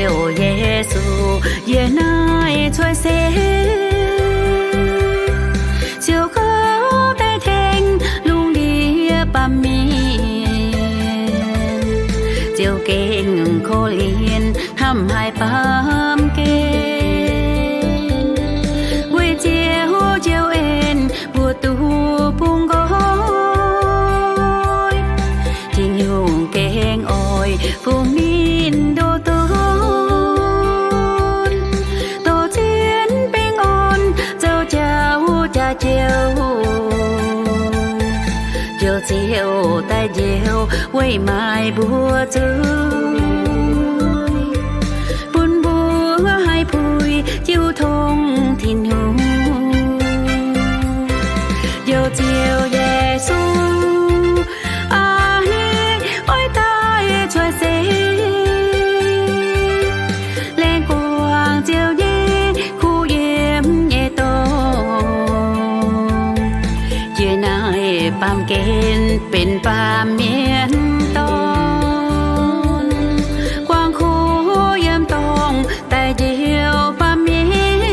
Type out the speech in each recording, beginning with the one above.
Ziouv Yesu, yie naaiv cuotv seix, ziouc gauh daaih tengx lungh ndiev baamh mienh, ziouc gengh korv-lienh hnamv haic baamh gen, weic Ziouv, Ziouv en mbuo duqv bungx nqoi. Tin-Hungh gengh oix fungx ninh ndoh donx, dorh zien baengh orn zoux jauv jaax-jauv, Ziouv, Ziouv daaih njoux weic maaiz mbuo zuiz, bun mbuo haih puix jiu tong Tin-Hungh. Ziouv, Ziouv Yesu, aa, ninh oix daaih cuotv seix, laengz guangc Ziouv nyei kuv yiem nyei dorngx. Yie naaiv baamh gen benx baamh mienh dorn, guangc kuv yiem dorngx daaih njoux baamh mienh,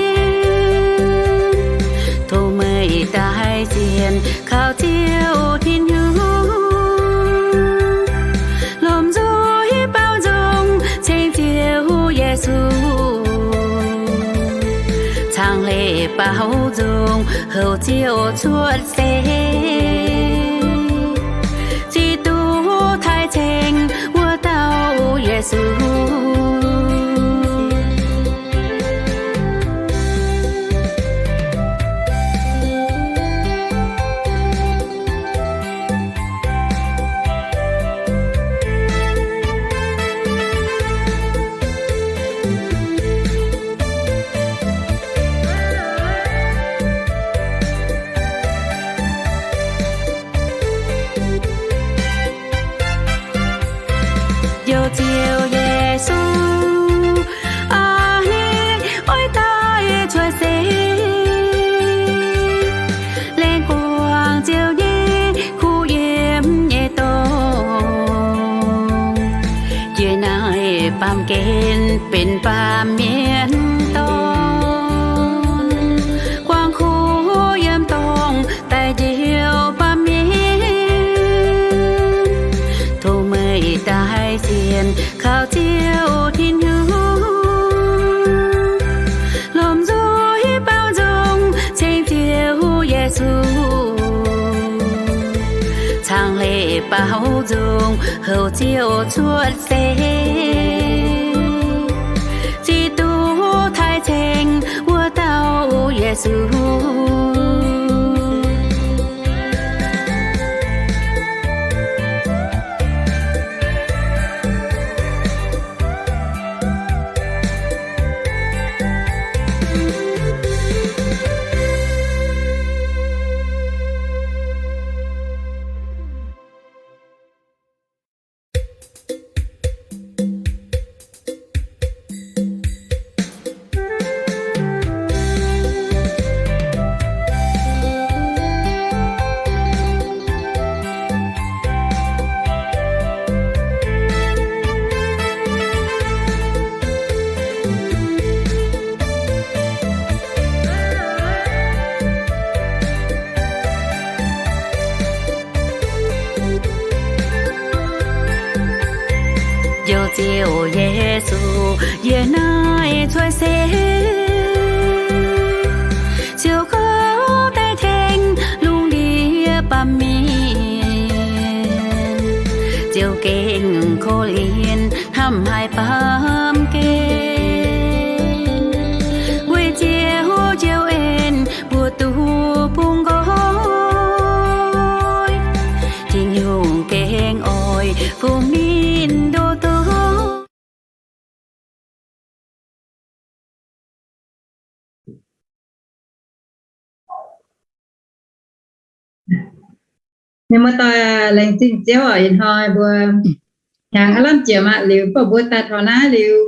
tov meih daaih sienx kaux Ziouv Tin-Hungh, lomh nzoih baaux nzung ceng Ziouv Yesu, caangh leiz baaux nzung houc Ziouv cuotv seix, ziouc duqv taaih ceng wuov dauh Yesu. Ziouv, Ziouv Yesu, aa, ninh oix daaih cuotv seix, laengz guangc Ziouv nyei kuv yiem nyei dorngx. Yie naaiv baamh gen benx baamh mienh dorn, guangc kuv yiem dorngx daaih njoux baamh mienh, tov meih daaih sienx kaux Ziouv Tin-Hungh, lomh nzoih baaux nzung ceng Ziouv Yesu, caangh leiz baaux nzung houc Ziouv cuotv seix, ziouc duqv taaih ceng wuov dauh Yesu. Ziouv, Ziouv Yesu, yie naaiv cuotv seix, ziouc gauh daaih tengx lungh ndiev baamh mienh, ziouc gengh korv-lienh hnamv haic baamh gen, weic Ziouv, Ziouv en mbuo duqv bungx nqoi. Tin-Hungh gengh oix fungx ninh ndoh donx. Mienh muoz-doic, laengz zingh Ziouv oc. Ih hnoi mbuo hnyangx aav lamh jiex aqv. Liuz baac mbuo daaih taux naaiv liuz,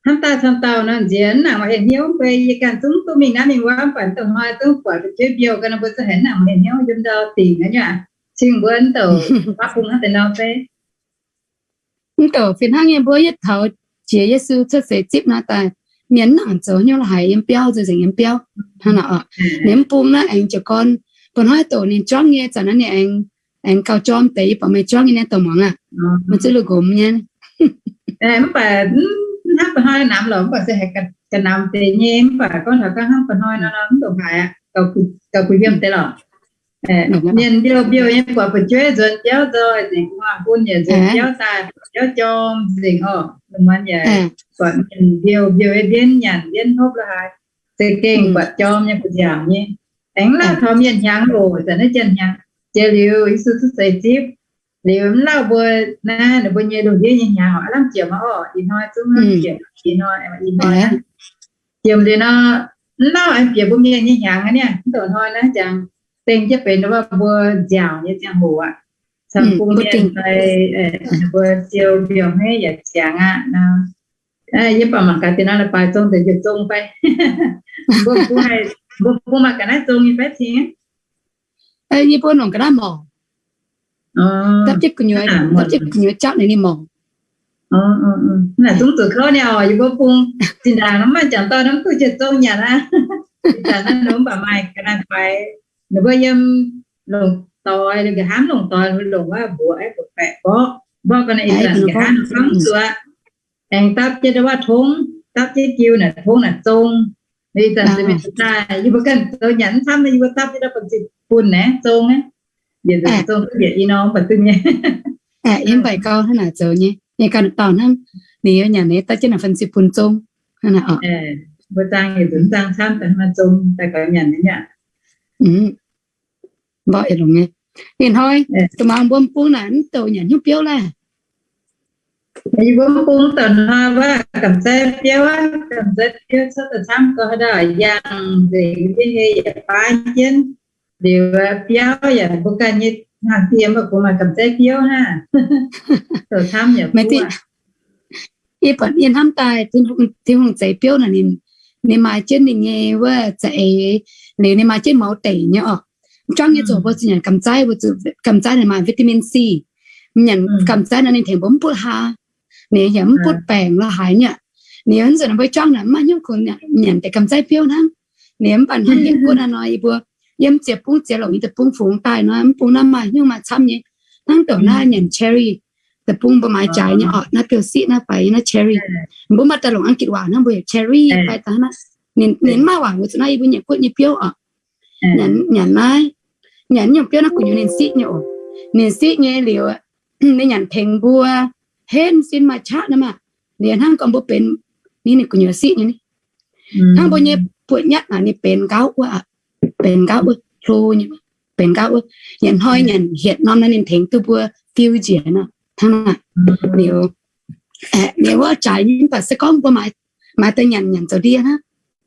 hnamv daaih camv dauh nor nziex nangc maaih hnyouv, mv baac yie ganh zungv duqv mingh naaiv mingh wuov, mv baac dongh hnoi zungv buatc fu'jueiv mbiouh ganh, mbuo zungv haiz nangc maaih hnyouv yiem ndau dingc aqv nyei. Cing mbuo mv douc baav bung hnangv deix nor fai? Mv douc fih hnangv nyei, mbuo yietv taux jiex Yesu cuotv seix zipv nor daaih, mienh mv nangc zoux hnyouv la'haic yiem biauv, nzengc yiem biauv hnangv naaic oc. Ninh mv bung naaiv aengx jiez gorn, mba'hnoi doqc ninh juangv nyei zanc naaiv ninh aengx, aengx gauh jorm deix, yie buatc meih juangv nyei naaiv douc muangx aqv. Meih zuqc lungh nqomz nyei. Mv baac hnangv mba'hnoi namx lorqc, mv baac se haiz ga'namx deix nyei, mv baac gorngv taux ga'hnangv mba'hnoi nor, mv ndongc haaix aqv, gauh kuh yiem deix lorqc. Mienh mbiouh mbiouh nyei buatc fu'jueiv nzuonx biauv nzoih nzengc, gu'nguaaz bun yaac nzuonx biauv daaih, biauv jorm nzengc orqc. Lungh muonz yaac buatc mienh mbiouh mbiouh nyei, mbienv nyanc mbienv hopv la'haaix, za'gengh buatc jorm nyei, buatc nziaauc nyei. Aengx mv lauh taux mienh hnyangx oc, zanc naaiv janx hnyangx. Jiex liuz Yesu cuotv seix zipv, liuz mv lauh mbuo naaiv, ninh mbuo nyei lungh ndiev nyei hnyangx oc, aav lamh jiex maiv orqc, ih hnoi zungv lamh jiex, ih hnoi, ih hnoi jiem liuz nor, mv lauh aengx bieqc mbuo mienh nyei hnyangx aqv niaa. Mv douc hnoi naaiv jangx dengh jienv benx wuov mbuo nziaauc nyei ziangh hoc aqv. Camv bung mienh fai ninh mbuo siou mbiouh hmeiv yaac ziangx aqv nor. Yie baac mangc gaax deix nor, la'baaix zong deix yietc zong fai? Mbuo bung maaih ga'naaiv zong nyei fai cing? Yie mbuo longc ga'naaiv morc. Dapv jienv gu'nyuoz, dapv jienv gu'nyuoz japv ninh, ninh morc. Naaic zungv zuqc kouv niaa oc. Yie mbuo bung zinh ndaangc nor maaih jangc dorn nor mv duqv jiez zong nyanc aqv. Ih zanc naaiv ninh mbuo mv baac maaih ga'naaiv faix. Ninh mbuo yiem longc doix, ninh nqa'haav mv longc doix, ninh mbuo longc wuov mbuoqc, mbuoqc baeqc mborqv, mborqv ga'naaiv. Ih zanc nqa'haav nor camv zuqc aqv. Aengx dapv jienv ndau wuov tongv, dapv jienv jiu naaic tongv naaic zong. Ih zanc se mienh daaih, yie mbuo ganh zoux nyanc mv camv, yie mbuo dapv jienv ndau banh ziqc bun naaiv zong aqv. Yietc nzunc zong duqv yietc i norm baac duqv nyei. Yie mv baac gauh hnangv naaic zoux nyei, yie ganh dauh hnangv. Ninh yaac nyanc, ninh dapv jienv naaic banh ziqc bun zong hnangv naaic oc. Mbuo zaang yietc nzunc zaang camv daaih hnangv zong daaih gaux nyanc nyei aqv. Mborqv yietc longc nyei. Ih hnoi da'maangc mbuo bung naaic mv douc nyanc hnyouv biouv laeh. Yie mbuo bung douc hnoi wuov gamh zeiv biouv, gamh zeiv biouv cuotv daaih camv gau haaix dauh yangh nzengc, yie hei yaac baav jienv. Liuz biauv yaac mbuo ganh nyei hnaangx diex mv baac kungx maaih gamh zeiv biouv hnangv. Douc camv yaac maiv duqv. Yie buatc yie hnamv daaih Tin-Hungh zeix biouv naaic, ninh maaih jienv ninh nyei wuov za'eix, liuz ninh maaih jienv mouz deic nyei orqc. Juangv nyei zoqc mbuo zuqc nyanc gamh zeiv, mbuo zuqc gamh zeiv naaic maaih vitamin C. Nyanc gamh zeiv nor ninh tengx mbuo mv butv haa, ninh yaac mv butv baengc la'haaix nyungc. Ninh yaac mv zuqc, ninh mbuo juangv naaic mv maaih hnyouv kungx nyanc deix gamh zeiv biouv hnangv. Ninh mv baac hnangv yie gunv naaiv nor, yie mbuo yiem ziex bung ziex longc nyei deic-bung fungx daaih nor, mv bung naaiv maaih hnyouv maaih camv nyei. Hnangv douc naaiv nyanc cherry, deic-bung mbuo maaiz jaaix nyei orqc, naaiv biouv-siqv naaiv fai naaiv cherry. Mbuo maaih daaih longc Aangv Gitc waac hnangv, mbuo heuc cherry fai daaih hnangv. Ninh mv maaih waac, mbuo zuqc naaiv yie mbuo nyanc guoqv nyei biouv orqc. Nyanc naaiv, nyanc nyungc biouv naaiv gu'nyuoz ninh siqv nyei oc. Ninh siqv nyei liuz, ninh nyanc tengx mbuo henv sin maaih qaqv nor maah. Liuz hnangv gorngv mbuo benx, ninh gu'nyuoz siqv nyei ni. Hnangv mbuo nyei buoz-nyatv naaic ninh benx nqaauv wuov, benx nqaauv wuov, hlo nyei, benx nqaauv wuov. Nyanc hnoi nyanc hietc norm naaiv ninh tengx duqv mbuo fiu njiec nor. Hnangv naaic. Liuz, ninh wuov jaaix nyei mv baac se gorngv mbuo maaiz daaih nyanc, nyanc zoux ndie hnangv.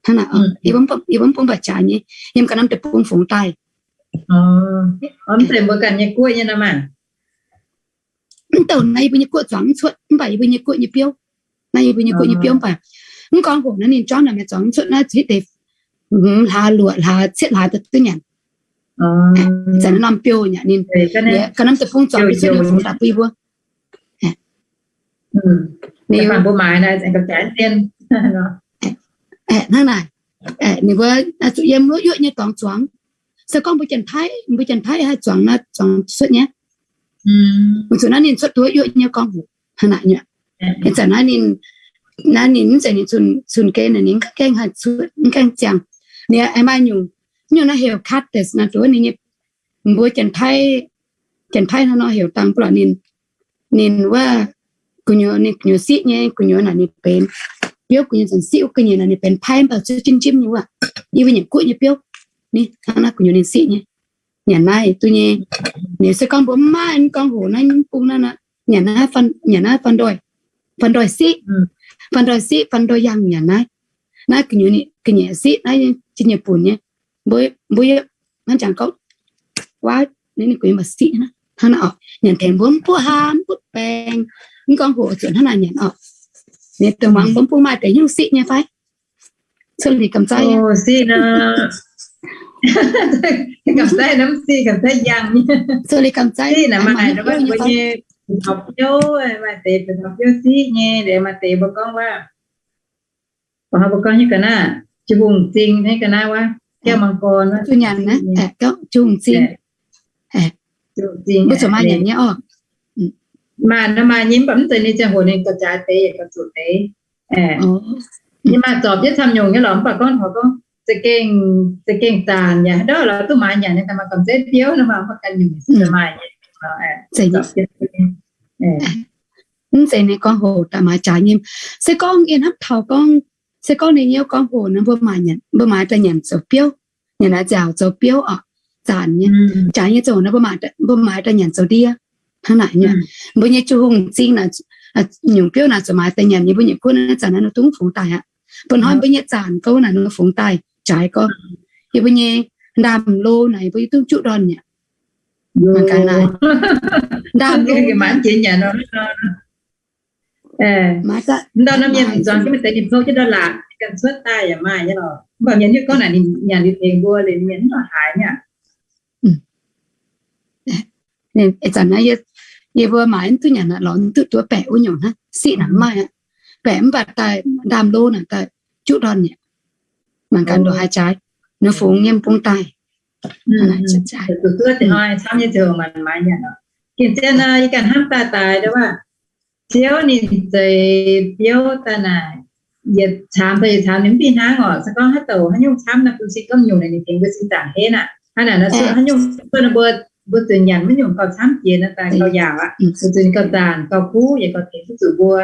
Hnangv naaic, yie mbuo mv baac jaaix nyei, yiem ga'naaiv deic-bung fungx daaih. Mv zeiz mbuo ganh nyei guoqv nyei nor maah. Mv douc naaiv yie mbuo nyei guoqv zuangx mv cuotv, mv baac yie mbuo nyei guoqv nyei biouv, naaiv yie mbuo nyei guoqv nyei biouv mv baac mv gorngv hoc naaiv ninh juangv naaic mienh zuangx mv cuotv naaiv zuqc hitv deix hlaax luoqc, hlaax cietv hlaax daaih duqv nyanc. Zanc naaiv norm biouv nyanc ninh, ga'naaiv deic-bung zuangx mv cuotv ninh fungx daaih bun yie mbuo. Hnangv naaic, ninh mbuo zuqc yiem wuov yuoqv nyei dorngx zuangx. Se gorngv mbuo Janx-Taiv, mbuo Janx-Taiv haih zuangx naaiv zuangx cuotv nyei. Weic zuqc naaiv ninh cuotv duqv yuoqv nyei gorngv hoc hnangv naaic nyei. Ih zanc naaiv ninh, naaiv ninh mv zeiz ninh cun-gen naaic ninh mv gaengh haih cuotv, mv gaengh ziangh. Ninh aengx maaih nyungc, nyungc naaiv heuc cactus naaiv duqv ninh nyei, mbuo Janx-Taiv, Janx-Taiv hnangv nor heuc dangh bun lorqc ninh, ninh wuov gu'nyuoz, ninh gu'nyuoz siqv nyei, gu'nyuoz naaic ninh benx biouv, gu'nyuoz zanc siqv wuov gu'nyuoz naaic ninh benx paaiv mv baac cuotv jimv jimv nyei wuov. Yie mbuo nyanc guoqv nyei biouv ni, hnangv naaiv gu'nyuoz ninh siqv nyei. Nyanc naaiv duqv nyei. Ninh se gorngv mbuo mv maaih, mv gorngv hoc naaiv mv bung naaiv, nyanc naaiv, nyanc naaiv fanh ndoih, fanh ndoih siqv, fanh ndoih siqv, fanh ndoih yangh nyanc naaiv. Naaiv gu'nyuoz, ga'nyiec siqv naaiv, zinh nyei bunc nyei. Mbuo, mbuo yie hnangv jangx gorngv, waav ninh gu'nyuoz mbaac siqv hnangv naaiv orqc. Nyanc tengx mbuo mv butv haa, mv butv baengx, mv gorngv hoc zuqc hnangv naaic nyanc orqc. Ninh dongh muangx mbuo mv bung maaih deix hnyouv siqv nyei fai? Cuotv liuz gamh zeiv, siqv nor, gamh zeiv nor mv siqv, gamh zeiv yangh. Cuotv liuz gamh zeiv, siqv naaic maaih mbuo nyei Biouv, maaih deix biouv siqv nyei, maaih deix mbuo gorngv wuov, mbuo gorngv nyei ga'naaiv, Jung Hungh Zing nyei ga'naaiv wuov, แก้วมังกร wuov. Zuqc nyanc naaiv, Jung Hungh Zing. Mbuo zuqc maaih nyanc nyei orqc. Maaih, maaih nyei, mv baac mv zeiz ninh ziangh hoc ninh gauh jaaix deix yaac gauh zuqc deix. Ninh maaih zorpc jienv camv nyungc nyei lorqc, mv baac gorngv taux gorngv za'gengh, za'gengh zaanc yaac haaix ndau lorz duqv maaiz nyanc nyei, maaih gamh nziex biouv nor, maaih ganh nyungc maaih nyei. Mv zeiz ninh gorngv hoc daaih maaiz jaaix nyei. Se gorngv yie hnamv taux gorngv, se gorngv ninh nyei gorngv hoc nor, mbuo maaiz nyanc, mbuo maaiz daaih nyanc zoux biouv, nyanc naaiv nziaauc zoux biouv orqc, zaanc nyei. Jaaix nyei ziangh hoc nor, mbuo maaiz daaih nyanc zoux ndie. Hnangv naaic nyei. Mbuo nyei Jung Hungh Zing naaic, nyungc biouv naaic zuqc maaiz daaih nyanc nyei, mbuo nyei kuv naaiv zanc naaiv nor dungx fungx daaih aqv. Bun hnoi mbuo nyei zaanc gouv naaic nor fungx daaih jaaix gorngv. Yie mbuo nyei ndaamv-lo naaic yie mbuo dungx juqv ndorn mi'aqv. Mangc gaax naaic, ndaamv-lo, mv ndorm norm mienh zuangx jienv maaih deix ninh hlo jienv ndorm laatc ganh cuotv daaih yaac maaih nyei lorqc. Mv baac mienh hiuv gorngv naaic ninh nyanc liuz tengx mbuo liuz mienh mv lorz haaix mi'aqv. Ih zanc naaiv yie mbuo maaiz mv duqv nyanc aqv, lorz mv duqv duqv baeqc wuov nyungc hnangv, siqv naaic mv maaih aqv. Baeqc mv baac daaih ndaamv-lo naaic daaih juqv ndorn mi'aqv. Mangc gaax ndongc haaix jaaix, ninh fungx nyei bung daaih. Zuqc duqv deix hnoi camv nyei ziouc maaiz nyanc. Gengh zien nor yie ganh hnamv daaih daaih wuov, Ziouv ninh zeix biouv daaih naaic, yietc caamx daaih yietc caamx ninh mv fih hnangv orqc. Se gorngv haaix douc haaix nyungc camv naaic, bun cing gorngv nyungc naaic ninh tengx mbuo sin zaangc henv aqv. Hnangv naaic nor cuotv haaix nyungc cuotv nor mbuo, mbuo zuqc nyanc maiv nyungc gauh camv jiex nor daaih gauh yaauc aqv. Mbuo zuqc ninh gauh zaanc gauh kuv yaac gauh tengx duqv zuqc mbuo.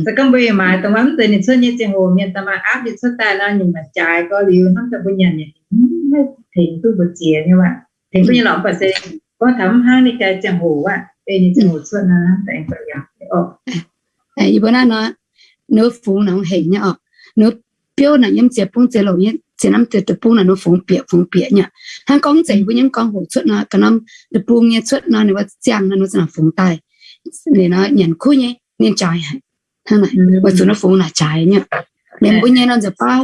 Se gorngv mbuo yaac maaiz dongh wuov mv zeiz ninh cuotv nyei ziangh hoc mienh daaih maaih aapv ninh cuotv daaih nor, nyungc naaic jaaix gau liuz hnamv daaih mbuo nyanc yaac maiv tengx duqv mbuo ziex nyei aqv. Tengx duqv nyei lorqc, mv baac se gorngv taux mv hnangv ninh ganh ziangh hoc aqv, ei ninh ziangh hoc cuotv nor hnamv daaih aengx gauh yaauc orqc. Yie mbuo naaiv nor, ninh fungx naaic hengx nyei orqc. Ninh biouv naaic yiem ziex bung ziex longc nyei, ziex norm deic-bung naaic ninh fungx bieqc fungx bieqc nyei. Hnangv gorngv zeiz mbuo nyei gorngv hoc cuotv nor, ga'norm deic-bung nyei cuotv nor, ninh mbuo ziangh nor, ninh mbuo za'gengh fungx daaih. Ninh nor nyanc kuv nyei, ninh jaaix haic. Hnangv naaic, weic zuqc ninh fungx naaic jaaix nyei. Mienh mbuo nyei nor nza'baav,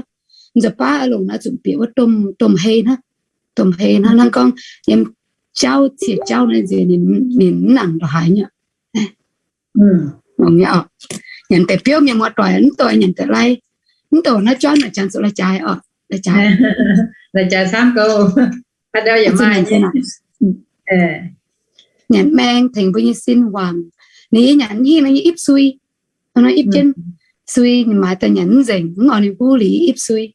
nza'baav longc naaiv zunc bieqc wuov domh, domh hei hnangv, domh hei hnangv, hnangv gorngv yiem jauv, cie jauv naaiv nziex ninh mv nangc ndongc haaix nyei. Longc nyei orqc. Nyanc deix biouv mienh muoz-doic mv doic nyanc deix lai, mv doic naaiv juangv naaic jangx zuqc lai-jaaix orqc, lai-jaaix. Lai-jaaix camv gouv, haaix ndau yaac maaih. Nyanc maeng tengx mbuo nyei sin huangc. Ninh yie nyanc hingh nor yie ipv sui, nor ipv jienv sui, ninh maaiz daaih nyanc mv nzengc, mv oix ninh huv liuz ipv sui,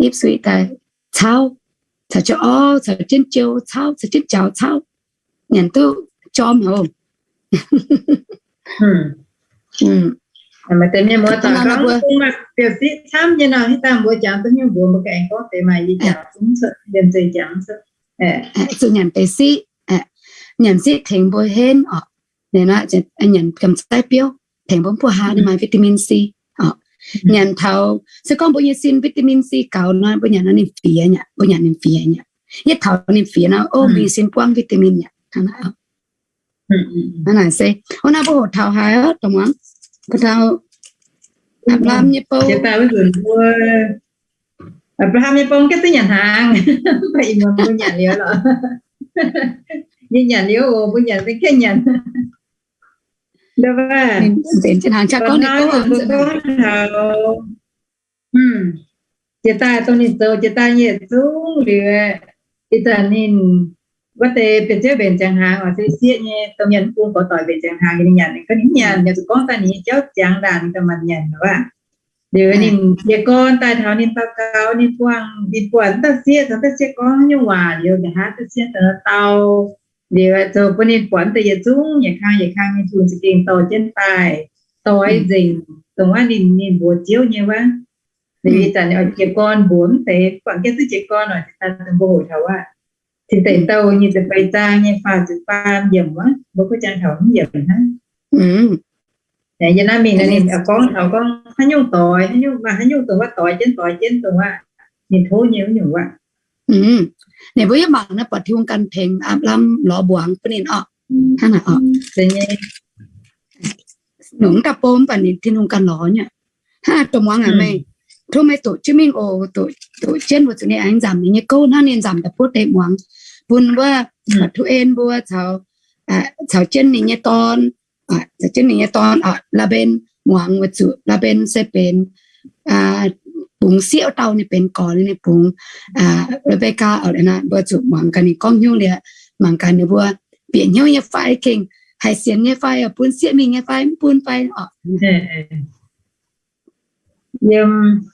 ipv sui daaih cauv, caux jienv orv, caux jienv jou cauv, caux jienv jaux cauv, nyanc duqv jorm haic. Maaih deix mienh muoz-doic gorngv bung maaih biouv siqv camv nyei nor, hitv dangh mbuo jangx duqv nyungc mbuox mbuo ganh aengx gorngv deix maaih yie jangx zungv cuotv, yiem zeiz jangx cuotv. Zuqc nyanc deix siqv, nyanc siqv tengx mbuo henv orqc. Nyanc gamh zaiv biouv tengx mbuo mv buov haav, ninh maaih vitamin C orqc. Nyanc taux, se gorngv mbuo nyei sin vitamin C gaux nor, mbuo nyanc nor ninh fiex nyei, mbuo nyanc ninh fiex nyei. Yietv taux ninh fiex nor, o, mbuo nyei sin buangv vitamin nyei. Hnangv naaic se, o, naaiv mbuo hoqc taux haaix oc, dongh muangx, mbuo taux Apc^laa^ham nyei bou. Apc^laa^ham nyei bou gengh duqv nyanc hnaangx, mv baac ih muonz mbuo nyanc liuz lorqc. Yie nyanc liuz oc, mbuo nyanc se gengh nyanc. Nzengc jienv hnaangx qaqv gorngv ninh gorngv taux, jiex daaih dongh ninh zoux jiex daaih nyei yietc zungv liuz, ih zanc ninh wuov deix benx ziouv mbenc ziangx hnaangx oc, se sieqv nyei, dongh mienh mv bung gorx doic mbenc ziangx hnaangx, ninh nyanc, ninh ganh ninh mv nyanc, yaac zuqc gorngv daaih ninh nyei jauv ziangx ndaangc ninh ganh maanc nyanc oc. Liuz ninh jiez gorn daaih taux ninh daux gaux, ninh buangh, ninh buatc dauh sieqv, caux dauh sieqv gorngv haaix nyungc waac liuz, nqa'haav dauh sieqv daaih dau. Liuz zoux bun ninh buatc deix yietc zungv yietc kang yietc kang nyei fun za'gengh dorh jienv daaih, doix nzengc, dongh wuov ninh, ninh mbuox Ziouv nyei wuov. Liuz ih zanc oix jiez gorn mbuox mv deix, buatc jienv duqv jiez gorn oc, daaih dongh mbuo hoqc taux wuov, cingx deix douh nyei, deix feix zaang nyei, faah ziepc faam yiemc wuov, mbuo kuv jang taux mv yiemc hnangv. Yie naaiv mingh naaiv ninh gorngv taux gorngv haaix nyungc doix, haaix nyungc maaih haaix nyungc dongh wuov doix jienv, doix jienv dongh wuov ninh tov nyei wuov nyungc wuov. Ninh mbuo yie mangc naaiv buatc Tin-Hungh ganh tengx Apc^laa^ham lorz mbuangz bun ninh orqc. Hnangv naaic orqc. Nyungc mv daaih bom mv baac ninh Tin-Hungh ganh lorz nyei. Hnangv dongh muangx aac meih, tov meih doqc jienv mingh oc, doqc jienv mbuo zuqc ninh aengx nzamc ninh nyei gouv hnangv ninh nzamc daaih buov deix muangx bun wuov, ba'tuv en mbuo caux, caux jienv ninh nyei dorn, Ziouc jienv ninh nyei dorn, Laa^mben, muangx weic zuqc Laa^mben se benx bungx sieqv wuov dauh nyei benx gorx nyei bungx. Rebekah, mbuo zuqc muangx gaax ninh gorngv hnyouv liuz, mangc gaax ninh mbuo bieqc hnyouv nyei fai, gengh haih sienx nyei fai, bun sieqv mingh nyei fai, mv bun fai oc. Yiem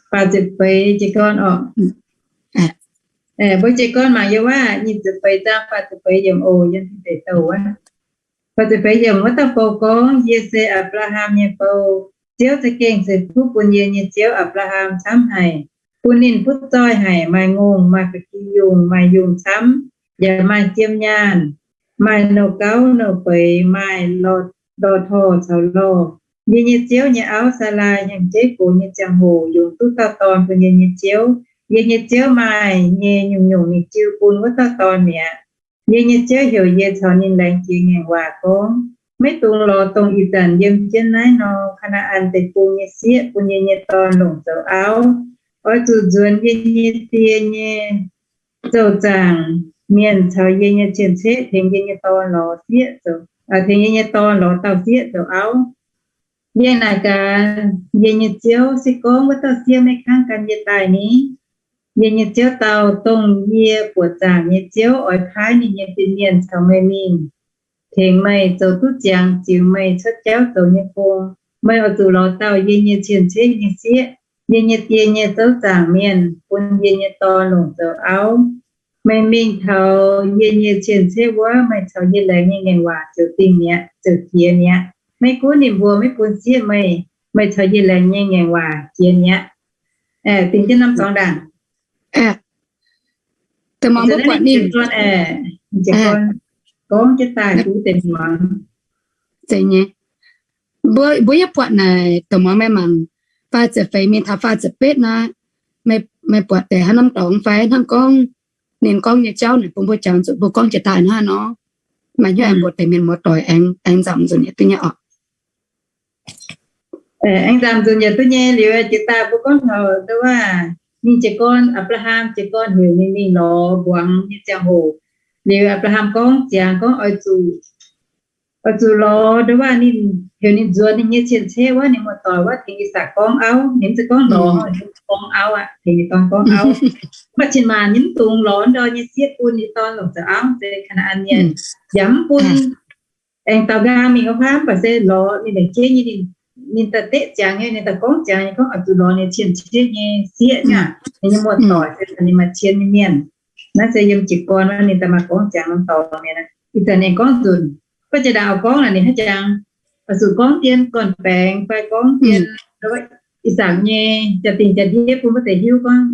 faah ziepc feix jiez gorn oc. Mbuo jiez gorn mangc yiem wuov nyic ziepc feix zaang faah ziepc feix yiemc oc, yiem deix douh wuov. Faah ziepc feix yiemc, wuov dauh bou gorngv, Yie se Apc^laa^ham nyei bou. Ziouv za'gengh ceix fuqv bun yie nyei ziouv, Apc^laa^ham, camv haic, bun ninh butv zoih haic, maaih ngongh, maaih ba'gi yungh, maaih yungh camv, yaac maaih jiem nyaanh, maaih nouh gauv nouh feix, maaih lorh torh caux lorh. Yie nyei ziouv nyei auv, Saalai, hnyangx-jeiv gox nyei ziangh hoc yungz duqv dauh dorn bun yie nyei ziouv. Yie nyei ziouv maaih nyei nyungc-nyungc mingh jiu bun wuov dauh dorn mi'aqv. Yie nyei ziouv heuc yie caux ninh laengz jiex ngaengc waac gorngv, Maiv dungx lorz dongh ih zanc yiem jienv naaiv nor, Kaa^naa^an Deic-Bung nyei sieqv bun yie nyei dorn longc zoux auv. Oix zuqc nzuonx yie nyei die nyei zoux zaangc mienh caux yie nyei cien-ceqv tengx yie nyei dorn lorz sieqv, tengx yie nyei dorn lorz dauh sieqv zoux auv. Yie naaic gaax yie nyei ziouv, Se gorngv wuov dauh sieqv maiv kangv gan yie daaih ni? Yie nyei ziouv dau, Dongh yie buoqc zaangc nyei ziouv oix paaiv ninh nyei fin-mienh caux meih mingh, tengx meih zoux duqv ziangx ziux meih cuotv jauv zoux nyei gong. Meih oix zuqc lorz dauh yie nyei cien-ceqv nyei sieqv, yie nyei die nyei zouv zaangc mienh, bun yie nyei dorn longc zoux auv. Meih mingh taux yie nyei cien-ceqv wuov, meih caux yie laengz nyei ngaengc waac ziouc dingh mi'aqv, ziouc jiex mi'aqv. Maiv gunv ninh mbuo maiv bun sieqv meih, meih caux yie laengz nyei ngaengc waac jiex mi'aqv. Dingh jienv norm dorngx ndaangc. Gorngv jienv daaih duqv deix muangx. Mbuo yie buatc naaic dongh muangx meih mangc faah ziepc feix mingh taux faah ziepc betv naaiv, meih buatc deix haaix norm dorngx fai hnangv gorngv ninh gorngv nyei jauv naaic bun mbuo jangx zuqc mbuo gorngv jiex daaih hnangv nor, maaih hnyouv aengx mbuox deix mienh muoz-doic aengx nzamc nzunc yietc duqv nyei oc. Aengx nzamc nzunc yietc duqv nyei liuz jiex daaih mbuo gorngv taux ndau wuov, ninh jiez gorn, Apc^laa^ham jiez gorn heuc ninh mingh lorz mbuangz nyei ziangh hoc, liuz Apc^laa^ham gorngv ziangx gorngv oix zuqc, oix zuqc lorz ndau wuov ninh heuc ninh nzuonx ninh nyei cien-ceqv wuov, ninh muoz-doic wuov, tengx Ih^sakc gorngv auv. Ninh mv zeiz gorngv lorz, gorngv auv aqv, tengx ninh dorn gorngv auv. Mv baac cin-maanc ninh mv dungx lorz ndau nyei sieqv bun ninh dorn longc zoux auv, se Kaa^naa^an Mienh, yaac mv bun aengx daaux nqaang mingh wuov, mv baac se lorz ninh lengc jeiv nyei, ninh daaih deqv ziangx nyei, ninh daaih gorngv ziangx nyei gorngv oix zuqc lorz ninh cien-ceqv nyei sieqv aqv, ninh nyei muoz-doic se ninh maaih cien nyei mienh. Naaiv se yiem jiez gorn wuov ninh daaih maaih gorngv ziangx norm dorngx mi'aqv. Ih zanc ninh gorngv nzunc, gorngv jiex daaih oix gorngv naaic ninh hnangv jangx, oix zuqc gorngv dien gorn-baengx fai gorngv dien Ih^sakc nyei jaa-dingh jaa-ndiev bun wuov deix hiuv gorngv,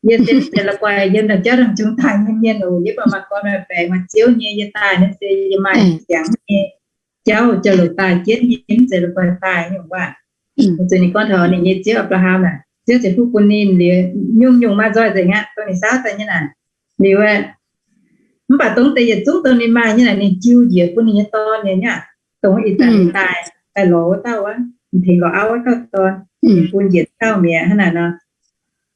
yie se mv zeiz la'guaih yiem naaiv jauv ndongc jungx daaih nyei mienh oc. Yie baac maaih gorn maaih baengx maaih ziouv nyei. Yie daaih naaiv se yie maaih ziangx nyei jauv jauv-louc daaih jienv, yie mv zeiz la'guaih daaih nyungc waac. Weic zuqc ninh gorngv taux ninh nyei ziouv, Apc^laa^ham aac, Ziouv ceix fuqv bun ninh liuz, nyungc-nyungc maaih nzoih nzengc aqv, dongh ninh saauv daaih nyei naaic. Liuz, mv baac dongh deix yietc zungv dongh ninh maaih nyei naaic ninh jiu njiec bun ninh nyei dorn nyei aqv. Dongh ih zanc ninh daaih, daaih lorz wuov dauh aqv, ninh tengx lorz auv wuov dauh dorn, ninh bun njiec dauh mi'aqv hnangv naaic nor.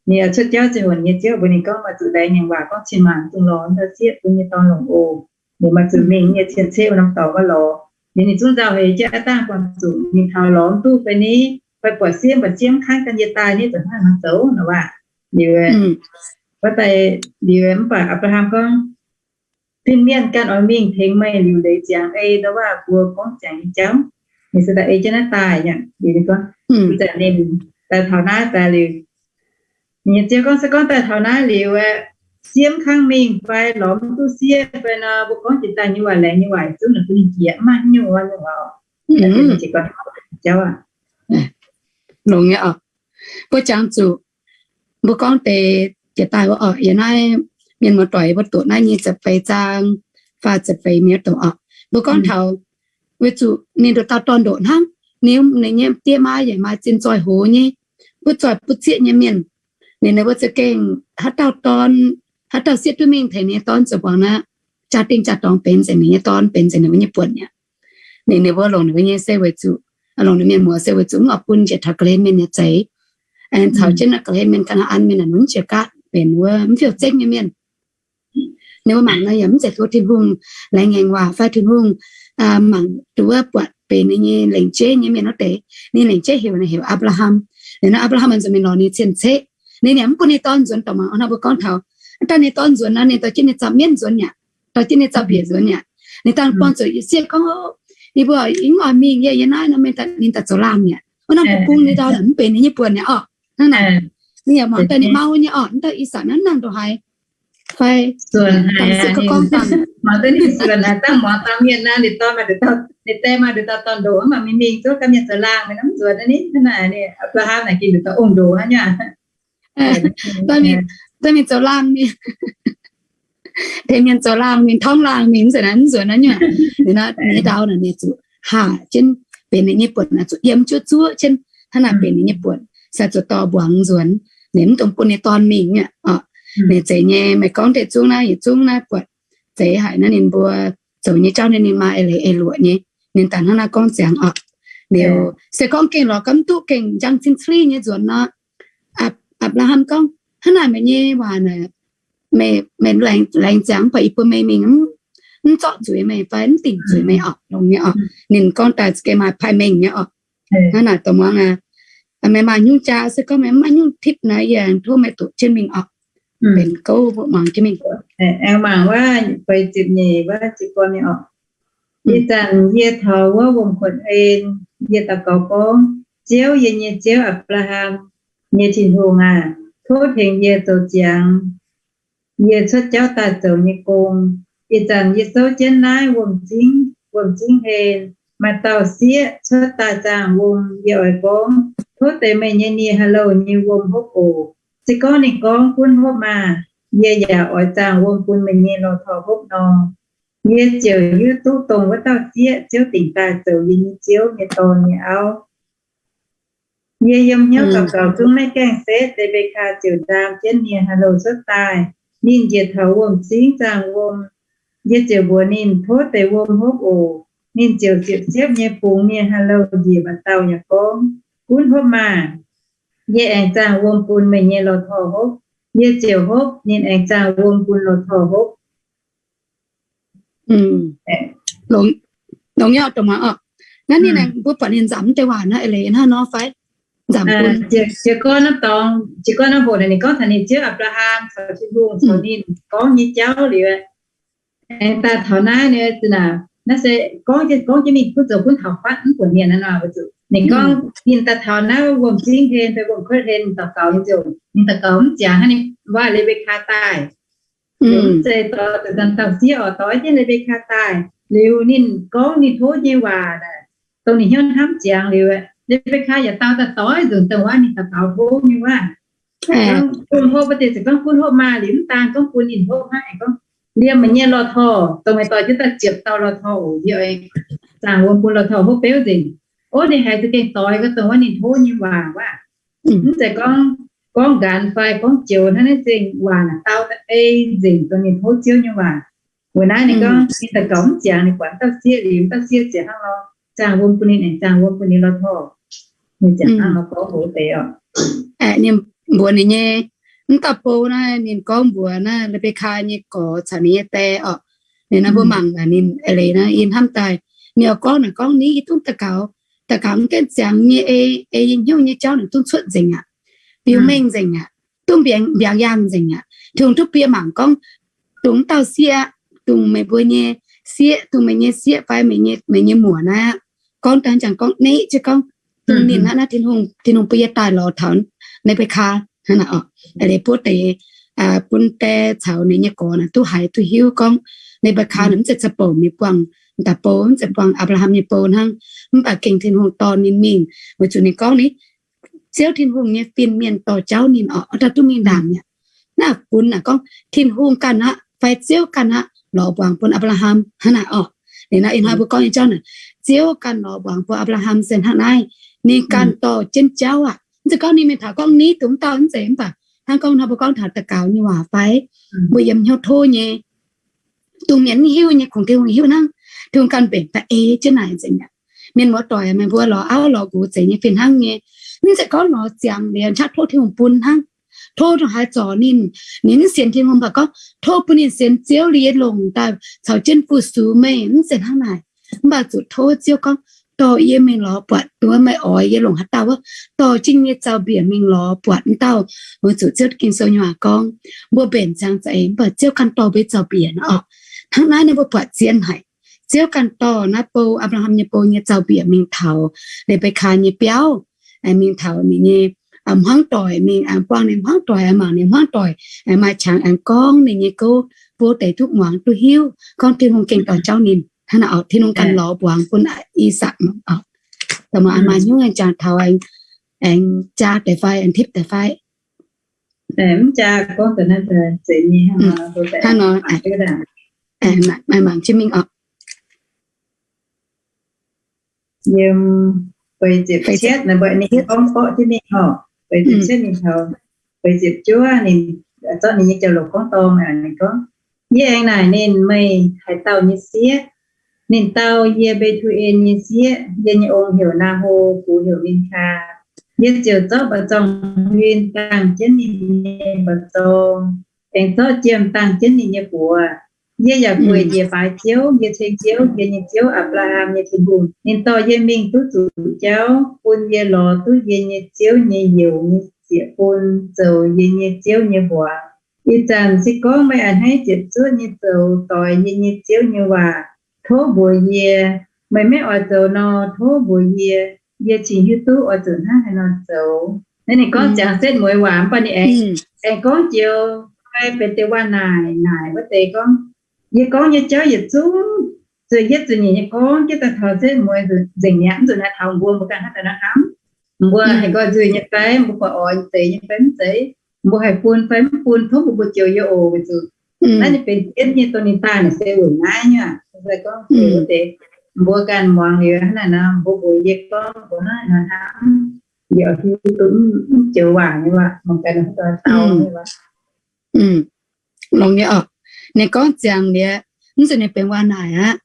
Ninh cuotv jauv ziangh hoc ninh nyei ziouv mbuox ninh gorngv, Oix zuqc laengz ngaengc waac gorngv cin-maanc dungx lorz dauh sieqv bun nyei dorn longc oc. Ninh maaih zuqc mingh nyei cien-ceqv wuov norm dorngx wuov lorz. Liuz ninh zungv nzauh heix jienv aqv, dangh buangh zuqc mingh taux lorz mv duqv fai ni, fai buatc sieqv, buatc sieqv mv kangv gan yie daaih ni, zuqc hnangv naaic zoux nor waac. Liuz, wuov daaih, liuz mv baac Apc^laa^ham gorngv, Fin-mienh ganh oix mingh tengx meih liuc leiz ziangx ei ndau waac mbuo gorngv ziangx nyei jauv. Ninh se daaih ei jienv naaiv daaih aqv. Liuz ninh gorngv, ih zanc ninh daaih taux naaiv daaih liuz, ninh nyei ziouv gorngv, Se gorngv daaih taux naaiv liuz, sieqv mv kangv mingh fai lorz mv duqv sieqv fai nor, mbuo gorngv jiex daaih nyei waac, laengz nyei waac zungv naaic bun ninh jiex, mv maaih haaix nyungc wuov nyungc lorz. Jauv aqv. Longx nyei oc. Mbuo jangx zuqc mbuo gorngv deix jiex daaih wuov oc, yiem naaiv mienh muoz-doic mbuo doqc naaiv nyic ziepc feix zaang, faah ziepc feix mienh doqc oc. Mbuo gorngv taux weic zuqc ninh nduqc dauh dorn ndoqc hnangv, ninh, ninh nyei die maa yaac maaih zinh zoih hoz nyei, butv zoih butv zieqv nyei mienh. Ninh, ninh mbuo za'gengh haaix dauh dorn, haaix dauh sieqv duqv mingh tengx ninh nyei dorn zoux mbuangz naaiv, jaa-dingh jaa-dorngx benx nzengc ninh nyei dorn, benx nzengc ninh mbuo nyei buonc aqv. Ninh, ninh mbuo longc ninh mbuo nyei se weic zuqc, longc ninh mienh muoz se weic zuqc mv oix bun njiec taux ga'hlen mienh nyei zeix. Aengx caux jienv naaiv ga'hlen mienh, Kaa^naa^an Mienh naaic, ninh mbuo mv jiex gaav benx wuov mv fiouv-zengv nyei mienh. Ninh mbuo mangc nor yaac mv zeiz tov Tin-Hungh laengz ngaengc waac fai Tin-Hungh mangc duqv wuov buatc benx ninh nyei lengc jeiv nyei mienh wuov deix. Ninh lengc jeiv heuc, ninh heuc Apc^laa^ham. Liuz nor Apc^laa^ham nzuonx mingh lorz ninh cien-ceqv. Ninh yaac mv bun ninh dorn nzuonx, dorh muangx nor mbuo gorngv taux, daaih ninh dorn nzuonx nor ninh dorh jienv ninh zaux mienv nzuonx mi'aqv, dorh jienv ninh zaux bieqc nzuonx mi'aqv. Ninh dangh buangh zuqc sieqv gorngv, yie mbuo mv oix mingh, yie yiem naaiv nor ninh daaih zoux laangh mi'aqv. Wuov norm deic-bung ninh ndau naaic mv benx ninh nyei buonc mi'aqv orqc. Hnangv naaic, ninh yaac muangx daaih ninh mau nyei orqc, mv dauh I^sakc naaiv nangh ndongc haaix fai, se gorngv dangh, mangc duqv ninh zuonx naaic dangh muangx dauh mienh naaiv, ninh dorn maaih, ninh die maaih nduqc dauh dorn ndoqc, mv baac mingh mingh zuov ganh mienh zoux laangh, mv nzunc ninh hnangv naaic, ninh Apc^laa^ham naaic gengh nduqc dauh ong ndoqc hnangv nyei. Daaih mingh zoux laangh mingh, tengx mienh zoux laangh mingh, torngv laangh mingh, mv zeiz naaiv, mv nzunc naaiv nyungc. Ninh nyei ndau naaic ninh zuqc haac jienv benx ninh nyei buonc, zuqc yiem zuov zuov jienv hnangv naaic benx ninh nyei buonc, se zuqc dorh mbuangz nzuonx. Ninh mv dungx bun ninh dorn mingh nyei orqc. Ninh zeiz nyei, meih gorngv deix zungv naaiv, yietc zungv naaiv buatc zeiz haic naaiv, ninh mbuo zoux nyei jauv naaiv ninh maaih eix leiz eix luoqc nyei. Ninh daaih hnangv naaiv gorngv ziangx orqc. Liuz se gorngv gengh lorz gaax mv duqv, gengh njang cin-cli nyei nzuonx nor, Apc, Apc^laa^ham gorngv, hnangv naaic meih nyei waac naaic, meih, meih laengz, laengz ziangx mv baac yie bun meih mingh mv, mv zorqv zuiz meih fai mv dingc zuiz meih orqc, longx nyei orqc. Ninh gorngv daaih za'gengh maaih paaiv mengh nyei orqc. Hnangv naaic dongh muangx aqv, meih maaih nyungc jaa se gorngv meih mv maaih nyungc tipv naaiv, yie aengx tov meih doqc jienv mingh orqc. Benx gouv mbuo muangx jienv mingh. Aengx mangc wuov feix ziepc nyeic wuov jiez gorn nyei orqc. Ih zanc yie taux wuov wuom-kuotv en, yie daux gaux gorngv, Ziouv, yie nyei Ziouv, Apc^laa^ham nyei Tin-Hungh aah! Tov tengx yie zoux ziangx yie cuotv jauv daaih zoux nyei gong. Ih zanc yie souv jienv naaiv wuom-zingv, wuom-zingv hlen, maaih dauh sieqv cuotv daaih zaangh wuom. Yie oix gorngv, Tov deix meih nyei nie haaix-louh nyei wuom hopv oc. Se gorngv ninh gorngv, Gunv hopv maah! Yie yaac oix zaangh wuom bun meih nyei lorh torh hopv nor, yie ziouc hiuv duqv dongh wuov dauh sieqv Ziouv dingc daaih zoux yie nyei ziouv nyei dorn nyei auv. Yie yiem hnyouv gaux gaux zungv maiv gaengh setv. Le^mbe^kaa ziouc ndaam jienv nie haaix-louh cuotv daaih. Ninh njiec taux wuom-zingv zaangh wuom. Yie ziouc mbuox ninh, Tov deix wuom hopv oc. Ninh ziouc siepv-siepv nyei bungx nie haaix-louh njiec mba'dauh yaac gorngv, Gunv hopv maah! Yie aengx zaangh wuom bun meih nyei lorh torh hopv. Yie ziouc hopv. Ninh aengx zaangh wuom bun lorh torh hopv. Longx nyei, dongh muangx orqc. Naaiv ninh aengx mbuo buatc ninh nzamc deix waac naaiv eix leiz hnangv nor fai? Nzamc bun jiez gorn naaiv dorngx, jiez gorn naaiv hoc naaic ninh gorngv taux ninh ziouv Apc^laa^ham caux Tin-Hungh caux ninh gorngv nyei jauv liuz, aengx daaih taux naaiv nyei zinh naaic, naaiv se gorngv, gorngv jienv mingh gunv zoux gunv taux fatv mv buonc mienh naaiv nor, weic zuqc ninh gorngv ninh daaih taux naaiv wuom-zingv hlen fai wuom-kuotv hlen, ninh daux gaux, ninh ziouc, ninh daux gaux mv ziangx hnangv, ninh waac Le^mbe^kaa daaih. Mv zeiz doix zuqc dauh sieqv oc, doix jienv Le^mbe^kaa daaih. Liuz ninh gorngv ninh tov nyei waac naaic, dongh ninh hnyouv hnamv ziangx liuz, Le^mbe^kaa yaac dau daaih doix nzunc dongh wuov ninh daux gaux tov nyei waac. Gunv hopv, mv deix ziouc gorngv gunv hopv maah! Liuz mv daan gorngv bun ninh hopv hnangv, aengx gorngv, Liemh meih nyei lorh torh, dongh meih doix jienv daaih ziepc dauh lorh torh oc. Yie oix zaangc wuom bun lorh torh hopv beuv nzengc. Ov, ninh haiz za'gengh doix gaax dongh wuov ninh tov nyei waac wuov. Mv zeiz gorngv, gorngv nqanx fai gorngv joux hnangv, naaiv zingh waac naaic dau da'ei nzengc dongh ninh tov Ziouv nyei waac. Weic naaiv ninh gorngv ninh daux gaux mv ziangx, ninh buatc dauh sieqv liuz, dauh sieqv ziouc hnangv nor zaangh wuom bun ninh, aengx zaangh wuom bun ninh lorh torh. Ninh ziouc hnangv nor gorngv wuov deix oc. Ninh mbuox ninh nyei, mv dauh bou naaiv, ninh gorngv mbuox naaiv Le^mbe^kaa nyei gorx caux ninh nyei die orqc. Ninh naaiv mbuo mangc naaic ninh eix leiz naaiv yie hnamv daaih, ninh oix gorngv naaic gorngv, Ni yie dungv daux gaux, daux gaux mv gaengh ziangx nyei ei, ei yie hnyouv nyei jauv naaic dungv cuotv nzengc aqv. Biux mengh nzengc aqv. Dungv mbiaangx yaangh nzengc aqv. Tin-Hungh duqv bie mangc gorngv, dongh dauh sieqv, dongh meih mbuo nyei sieqv, dongh meih nyei sieqv fai meih nyei muoc naaiv aqv, gorngv dangh jangx gorngv neqv jienv gorngv, dongh ninh hnangv naaiv Tin-Hungh, Tin-Hungh bun yie daaih lorz taux Le^mbe^kaa hnangv naaic orqc. Eix leiz bun deix, bun die caux ninh nyei gorx naaic duqv haiz duqv hiuv gorngv Le^mbe^kaa naaic mv zeiz za'bouc mienh buangh, daaih bou mv zeiz buangh Apc^laa^ham nyei bou hnangv, mv baac gengh Tin-Hungh dorh ninh mingh, weic zuqc ninh gorngv ni, Ziouv Tin-Hungh nyei fin mienh dorh jauv ninh orqc, oix daaih duqv mingh ndaangc mi'aqv. Naaiv gunv naaic gorngv Tin-Hungh ganh aqv fai Ziouv ganh aqv lorz mbuangz bun Apc^laa^ham hnangv naaic orqc. Liuz naaiv ih hnoi mbuo gorngv nyei jauv naaic, Ziouv ganh lorz mbuangz bun Apc^laa^ham se hnangv naaiv. Ninh ganh dorh jienv jauv aqv. Mv zeiz gorngv ninh mingh taux gorngv ni dongh dauh mv zeiz, mv baac hnangv gorngv hnoi mbuo gorngv taux daux gaux nyei waac fai mbuo yiem hnyouv tov nyei, dongh mienh mv hiuv nyei, kungx Tin-Hungh hiuv hnangv. Tin-Hungh ganh mbenc da'ei jienv naaic nzengc aqv. Mienh muoz-doic, meih mbuo lorz auv lorz nqox zeiz nyei fih hnangv nyei. Mv zeiz gorngv lorz ziangx liuz aqv Tin-Hungh bun hnangv. Tov ndongc haaix zorc ninh, ninh mv sienx Tin-Hungh mv baac gorngv tov bun ninh sienx Ziouv liuz yie longc daaih caux jienv fu-sux meih, mv zeiz hnangv naaic. Mv baac zuqc tov Ziouv gorngv, dorh yie mingh lorz buatc, wuov meih oix yie longc haaix dauh wuov, dorh jienv nyei zaux-mbiec mingh lorz buatc wuov dauh. Weic zuqc Ziouv Ging-Sou nyei waac gorngv, mbuo mbenc ziangx za'eix mv baac Ziouv ganh dorh mbuo zaux-mbiec nor oc. Hnangv naaiv naaiv mbuo buatc zien haic. Ziouv ganh dorh naaiv bou, Apc^laa^ham nyei bou nyei zaux-mbiec mingh taux Le^mbe^kaa nyei biauv, mingh taux ninh nyei hmuangv doic, mingh aengx buangh ninh hmuangv doic, aengx mangc ninh hmuangv doic, aengx maaih qangx aengx gorngv ninh nyei gouv, bun deix duqv muangx duqv hiuv gorngv Tin-Hungh gengh dorh jauv ninh. Hnangv naaic oc, Tin-Hungh ganh lorz mbuangz bun I^sakc oc. Da'maah maaih hnyouv aengx jangx taux aengx jaa deix fai, aengx tipv deix fai? Mv jaa, gorngv deix naaiv zeiz nyei. Hnangv nor, maaih mangc jienv mingh oc. Yiem feix ziepc cietv naaiv, mbuo ninh gorngv borqv jienv mingh oc. Feix ziepc cietv mingh taux feix ziepc juov, ninh zorqv ninh nyei jauv-louc gorngv dorngx aqv. Ninh gorngv, Yie aengx naaic ninh, Meih haaix dauh nyei sieqv? Ninh dau, Yie Mbe^tu^en nyei sieqv. Yie nyei ong heuc Naa^ho, gux heuc Min^kaa. Yie ziouc zorqv mba'zorng huin dangh jienv ninh nyei mba'zorng, aengx zorqv jiem dangh jienv ninh nyei buoz. Yie yaac bueix njiec baaix Ziouv, yie ceng Ziouv, yie nyei Ziouv, Apc^laa^ham nyei Tin-Hungh. Ninh dorh yie mingh duqv zuqc jauv, bun yie lorz duqv yie nyei Ziouv nyei youz nyei ziec-bun zoux yie nyei Ziouv nyei mbuox. Ih zanc se gorngv meih a'hneiv ziepc zuoqv nyei zoux doix yie nyei Ziouv nyei waac, tov mbuox yie. Meih maiv oix zoux nor, tov mbuox yie. Yie cingx hiuv duqv oix zuqc hnangv haaix nor zoux. Naaiv ninh gorngv ziangx setv mueiz waac, mv baac ninh aengx, aengx gorngv joux fai benx deix waac-naaic naaic wuov deix gorngv, Yie gorngv nyei jauv yietc zungv zuqc yietv zuqc nyeic nyei gorngv jienv daaih taux setv mueiz nzengc mi'aqv. Mv zuqc naaiv taux mbuo, mbuo ganh hnangv daaih naaiv hnamv. Mbuo haih nqoi nzuih nyei fai, mbuo buatc oix zeiz nyei fai mv zeiz, mbuo haih bun fai mv bun, tov mbuo mbuo joux yie oc. Weic zuqc naaiv ninh benx jienv nyei, dongh ninh daaih naaic se weic naaiv nyei aqv. Se gorngv deix mbuo ganh muangx liuz hnangv naaic nor, mbuo mbuox yie gorngv mbuo hnangv naaic hnamv, yie hiuv duqv mv joux waac nyei waac, mangc gaax ninh dau nyei waac. Longx nyei oc. Ninh gorngv ziangx liuz, mv zuqc ninh benx waac-naaic aqv.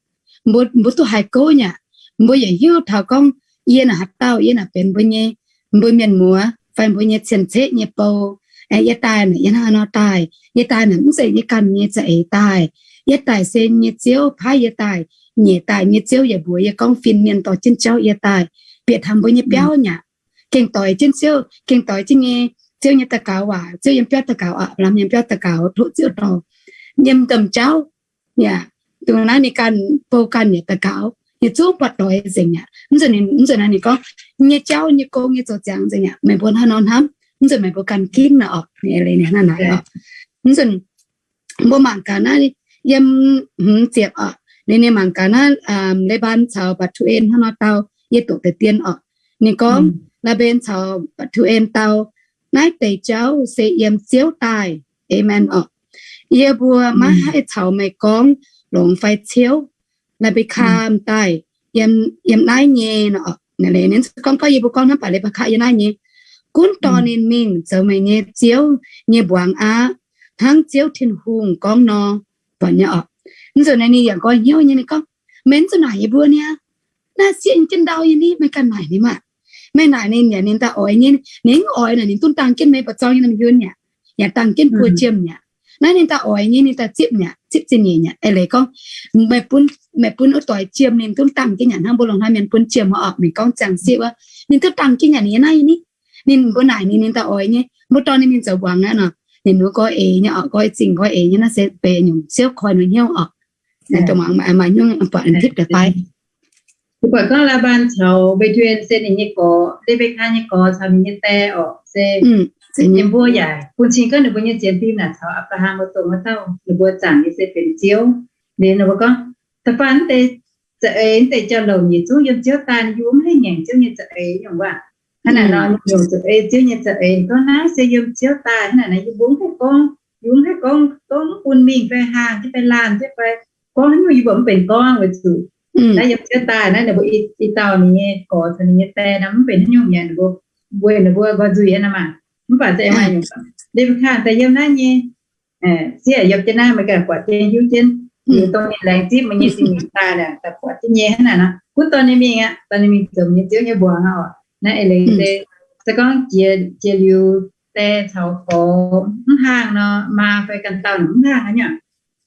Mbuo, mbuo duqv haiz gouv nyei aqv. Mbuo yietc hiuv taux gorngv yie naaic haaix dauh, yie naaic benx mbuo nyei, mbuo mienh muoz fai mbuo nyei cien-ceqv nyei bou. Yie daaih naaic yie hnangv haaix nor daaih? Yie daaih naaic mv zeiz yie ganh nyei za'eix daaih. Yie daaih se nyei Ziouv paaiv yie daaih. Nyeic daaih nyei Ziouv yaac mbuox yie gorngv fin-mienh dorh jienv jauv yie daaih, bieqc taux mbuo nyei biauv nyei aqv. Gengh doix jienv Ziouv, gengh doix jienv nyei Ziouv nyei daux gaux waac. Ziouv yiem biauv daux gaux, Apc^laa^ham yiem biauv daux gaux, tov Ziouv dorh yiem domh jauv. Yaac dongh naaiv ninh ganh bou ganh yaac daux gaux, yietc zungv buatc doix nzengc aqv. Mv nzunc naaiv ninh gorngv, nyei jauv nyei gong nyei zoux ziangx nzengc aqv. Meih mbuo hnangv nor hnamv, mv nzunc meih mbuo ganh ginv nor oc. Ninh hnangv naaic oc. Mv nzunc mbuo mangc gaax naaiv yiem hmz ziepc oc. Ninh, ninh mangc gaax naaiv Leibaan caux Mbaa^tu^en hnangv nor dau, yie doqc deix dien oc. Ninh gorngv, Leibaan caux Mbaa^tu^en dau, naaiv deix jauv se yiem Ziouv daaih. Aamen oc. Yie mbuo maiv haih caux meih gorngv longx fai ciouv. Leibaan daaih yiem, yiem naaiv nyei nor. Ninh gorngv, gorngv yie mbuo gorngv hnangv baac Leibaan yiem naaiv nyei. Gunv dorh ninh mingh zoux meih nyei ziouv nyei mbuangz aqv, hnangv Ziouv Tin-Hungh gorngv nor. Buatc nyei oc. Mv nzunc naaiv ninh yaac nqoi hnyouv nyei, ninh gorngv, meih mv zuqc naaic yie mbuo niaa. Naaiv sieqv nyei jienv ndau nyei ni, meih ganh naaic ninh maah. Meih naaic ninh yaac ninh daaih oix nyei, ninh mv oix naaic ninh duqv dangh jienv meih mba'zorng nyei norm hiuv nyei aqv, yaac dangh jienv buo jiem nyei aqv. Naaiv ninh daaih oix nyei, ninh daaih zipv nyei aqv, zipv zingh nyeic nyei aqv. Eix leiz gorngv, meih bun, meih bun wuov doix jiem ninh duqv dangh jienv nyei aqv, hnangv mbuo longc haaix mienh bun jiem oc, meih gorngv ziangh sieqv wuov, ninh duqv dangh jienv nyei aqv, ninh yiem naaiv nyei ni. Ninh mbuo naaic ninh, ninh daaih oix nyei, mbuo dorh ninh mingh zoux mbuangz aqv nor. Ninh mbuo nqoi eix nyei oc, nqoi zingh nqoi eix nyei, naaiv se benx nyungc siouv koi norm hnyouv oc. Maaih hnyouv buatc ninh tipv deix fai? Mbuo buatc gorngv Laa^mbaan caux Mbetc^tu^en se ninh nyei gorx, Lebekaa nyei gorx caux ninh nyei die oc, se ninh mbuo yaac bun cing gorngv ninh mbuo nyei sienx fim naaic caux Apc^laa^ham mbuo dongh wuov dauh ninh mbuo zaangc nyei se benx ziouv. Liuz ninh mbuo gorngv, da'faanh deix za'eix, deix jauv-louc yietc zungv yiem Ziouv daaih, yie mbuo mv haih ngaengc Ziouv nyei za'eix nyungc waac. Hnangv naaic nor, nyungc zuqc ei Ziouv nyei za'eix. Gorngv naaiv se yiem Ziouv daaih. Hnangv naaic nor, yie mbuo mv haih gorngv, yie mbuo mv haih gorngv, gorngv mv bun mingh fai haangh jienv fai laanh jienv fai gorngv haaix nyungc, yie mbuo mv benx gorngv. Weic zuqc naaiv yiem Ziouv daaih naaiv, ninh mbuo i dauh ninh nyei gorx caux ninh nyei die nor mv benx haaix nyungc mi'aqv, ninh mbuo weic ninh mbuo nqoi nzuih aqv nor maah. Mv baac se maaih nyungc, Lebekaa daaih yiem naaiv nyei, sieqv yiem jienv naaiv, meih ganh buatc jienv hiuv jienv, liuz dongh ninh laengz zipv meih nyei singx lingc daaih naaic, daaih buatc jienv nyei hnangv naaic nor, gunv dorh ninh mingh aqv, dorh ninh mingh zoux meih nyei ziouv nyei mbuangz aqv oc. Naaiv eix leiz se, se gorngv jiex, jiex liuz die caux gorx mv haangh nor, maa fai ganh dauh naaic mv haangh aqv nyei.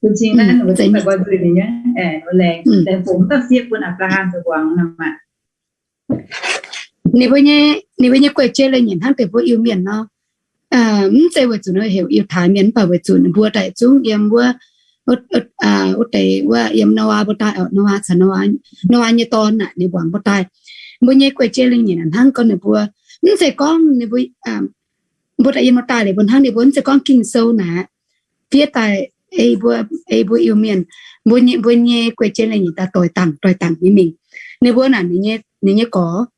Bun cing naaiv ninh mbuo zungv daaih nqoi nzuih ninh nyei, laengz, laengz fungx dauh sieqv bun Apc^laa^ham zoux mbuangz nor maah. Ninh mbuo nyei, ninh mbuo nyei guei-jei leiz-nyeic hnangv deix mbuo Iu-Mienh nor, mv zeiz weic zuqc ninh heuc Yiutai Mienh, mv baac weic zuqc ninh mbuo daaih zungv yiem wuov, wuov deix wuov yiem Noaa mbuo daaih, Noaa caux Noaa nyei dorn naaic, ninh mbuo mbuo daaih. Mbuo nyei guei-jei leiz-nyeic naaic hnangv gorngv ninh mbuo, mv zeiz gorngv ninh mbuo, mbuo daaih yiem mbuo daaih liuz mbuo hnangv ninh mbuo mv zeiz gorngv Ging-Sou naaic fiev daaih ei mbuo, ei mbuo Iu-Mienh, mbuo nyei, mbuo nyei guei-jei leiz-nyeic daaih doix dangc, doix dangc nyei mingh. Ninh mbuo naaic, ninh nyei gorx,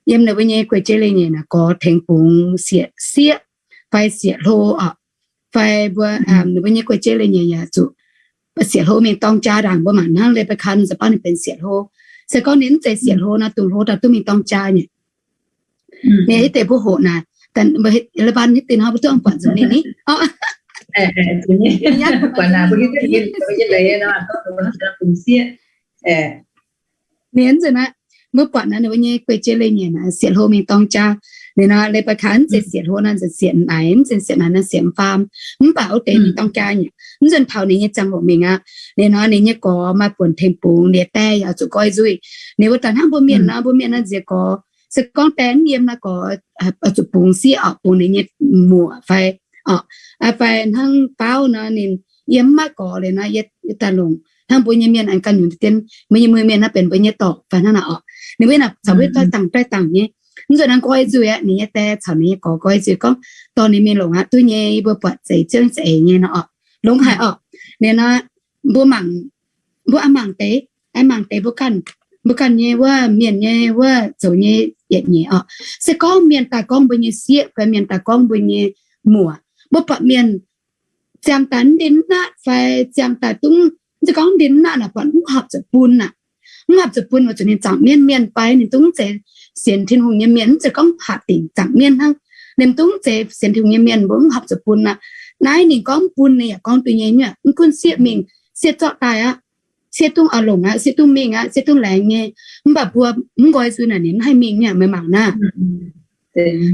yiem ninh mbuo nyei guei-jei leiz-nyeic naaic gorx tengx bungx sieqv, sieqv fai sieqv hlo oc, fai mbuo, ninh mbuo nyei guei-jei leiz-nyeic yaac zuqc sieqv hlo mingh dorng jaa ndaangc. Mbuo mangc hnangv Rebekah ninh ziouc baav ninh benx sieqv hlo. Se gorngv ninh mv zeiz sieqv hlo nor, dungx hlo daaih duqv mingh dorng jaa nyei. Ninh hiuv deix mbuo hoqc naaic, la'baan hiuv dingh hnangv mbuo duqv buatc nzunc ninh ni. Ninh nzunc naaic, mbuo buatc naaic ninh mbuo nyei guei-jei leiz-nyeic naaic sieqv hlo mingh dorng jaa. Ninh nor Rebekah mv zeiz sieqv hlo nor, nzunc sieqv naaic, mv zeiz sieqv naaic nor sieqv faam, mv baac wuov deix mingh dorng jaa nyei. Mv nzunc taux ninh nyei ziangh hoc mingh aqv. Ninh nor ninh nyei gorx maaih buonc tengx bungx, ninh die yaac zuqc nqoi nzuih. Ninh mbuo daaih hnangv mbuo mienh nor, mbuo mienh nor nziex gorx, se gorngv die mv yiem nor, gorx oix zuqc bungx sieqv oc, bungx ninh nyei muoc fai oc, fai hnangv baauv nor ninh yiem mv maaih gorx liuz nor, yie daaih longc hnangv mbuo nyei mienh aengx ganh nyungc dien, mbuo nyei mienh naaiv benx mbuo nyei dorc fai hnangv naaic oc. Ninh mbuo naaic caux mbuo doix dangc doix dangc nyei. Mv nzunc naaiv nqoi nzuih aqv, ninh nyei die caux ninh nyei gorx nqoi nzuih gorngv, dorh ninh mingh longc aqv, duqv nyei, yie mbuo buatc zeiz ziouv za'eix nyei nor oc. Longx haic oc. Ninh nor mbuo mangc, mbuo a'mangc deix, a'mangc deix mbuo ganh, mbuo ganh nyei wuov mienh nyei wuov zoux nyei yietc nyeic oc. Se gorngv mienh daaih gorngv mbuo nyei sieqv fai mienh daaih gorngv mbuo nyei muoc, mbuo buatc mienh ziangh daaih mv ndin mv natv fai ziangh daaih dungv, mv zeiz gorngv mv ndin mv natv naaic, buatc mv horpc zuqc bun aqv. Mv horpc zuqc bun weic zuqc ninh zaangc mienv mienh fai ninh dungv zeiz sienx Tin-Hungh nyei mienh, mv zeiz gorngv hatc dingc zaangc mienv hnangv. Ninh dungv zeiz sienx Tin-Hungh nyei mienh, mbuo mv horpc zuqc bun aqv. Naaiv ninh gorngv bun, ninh yaac gorngv duqv nyei nyuoqc, mv gunv sieqv mingh, sieqv zorqv daaih aqv, sieqv dungv oix longc aqv, sieqv dungv mingh aqv, sieqv dungv laengz nyei. Mv baac mbuo mv nqoi nzuih naaic ninh mv haih mingh nyuoqc, meih mangc naaiv.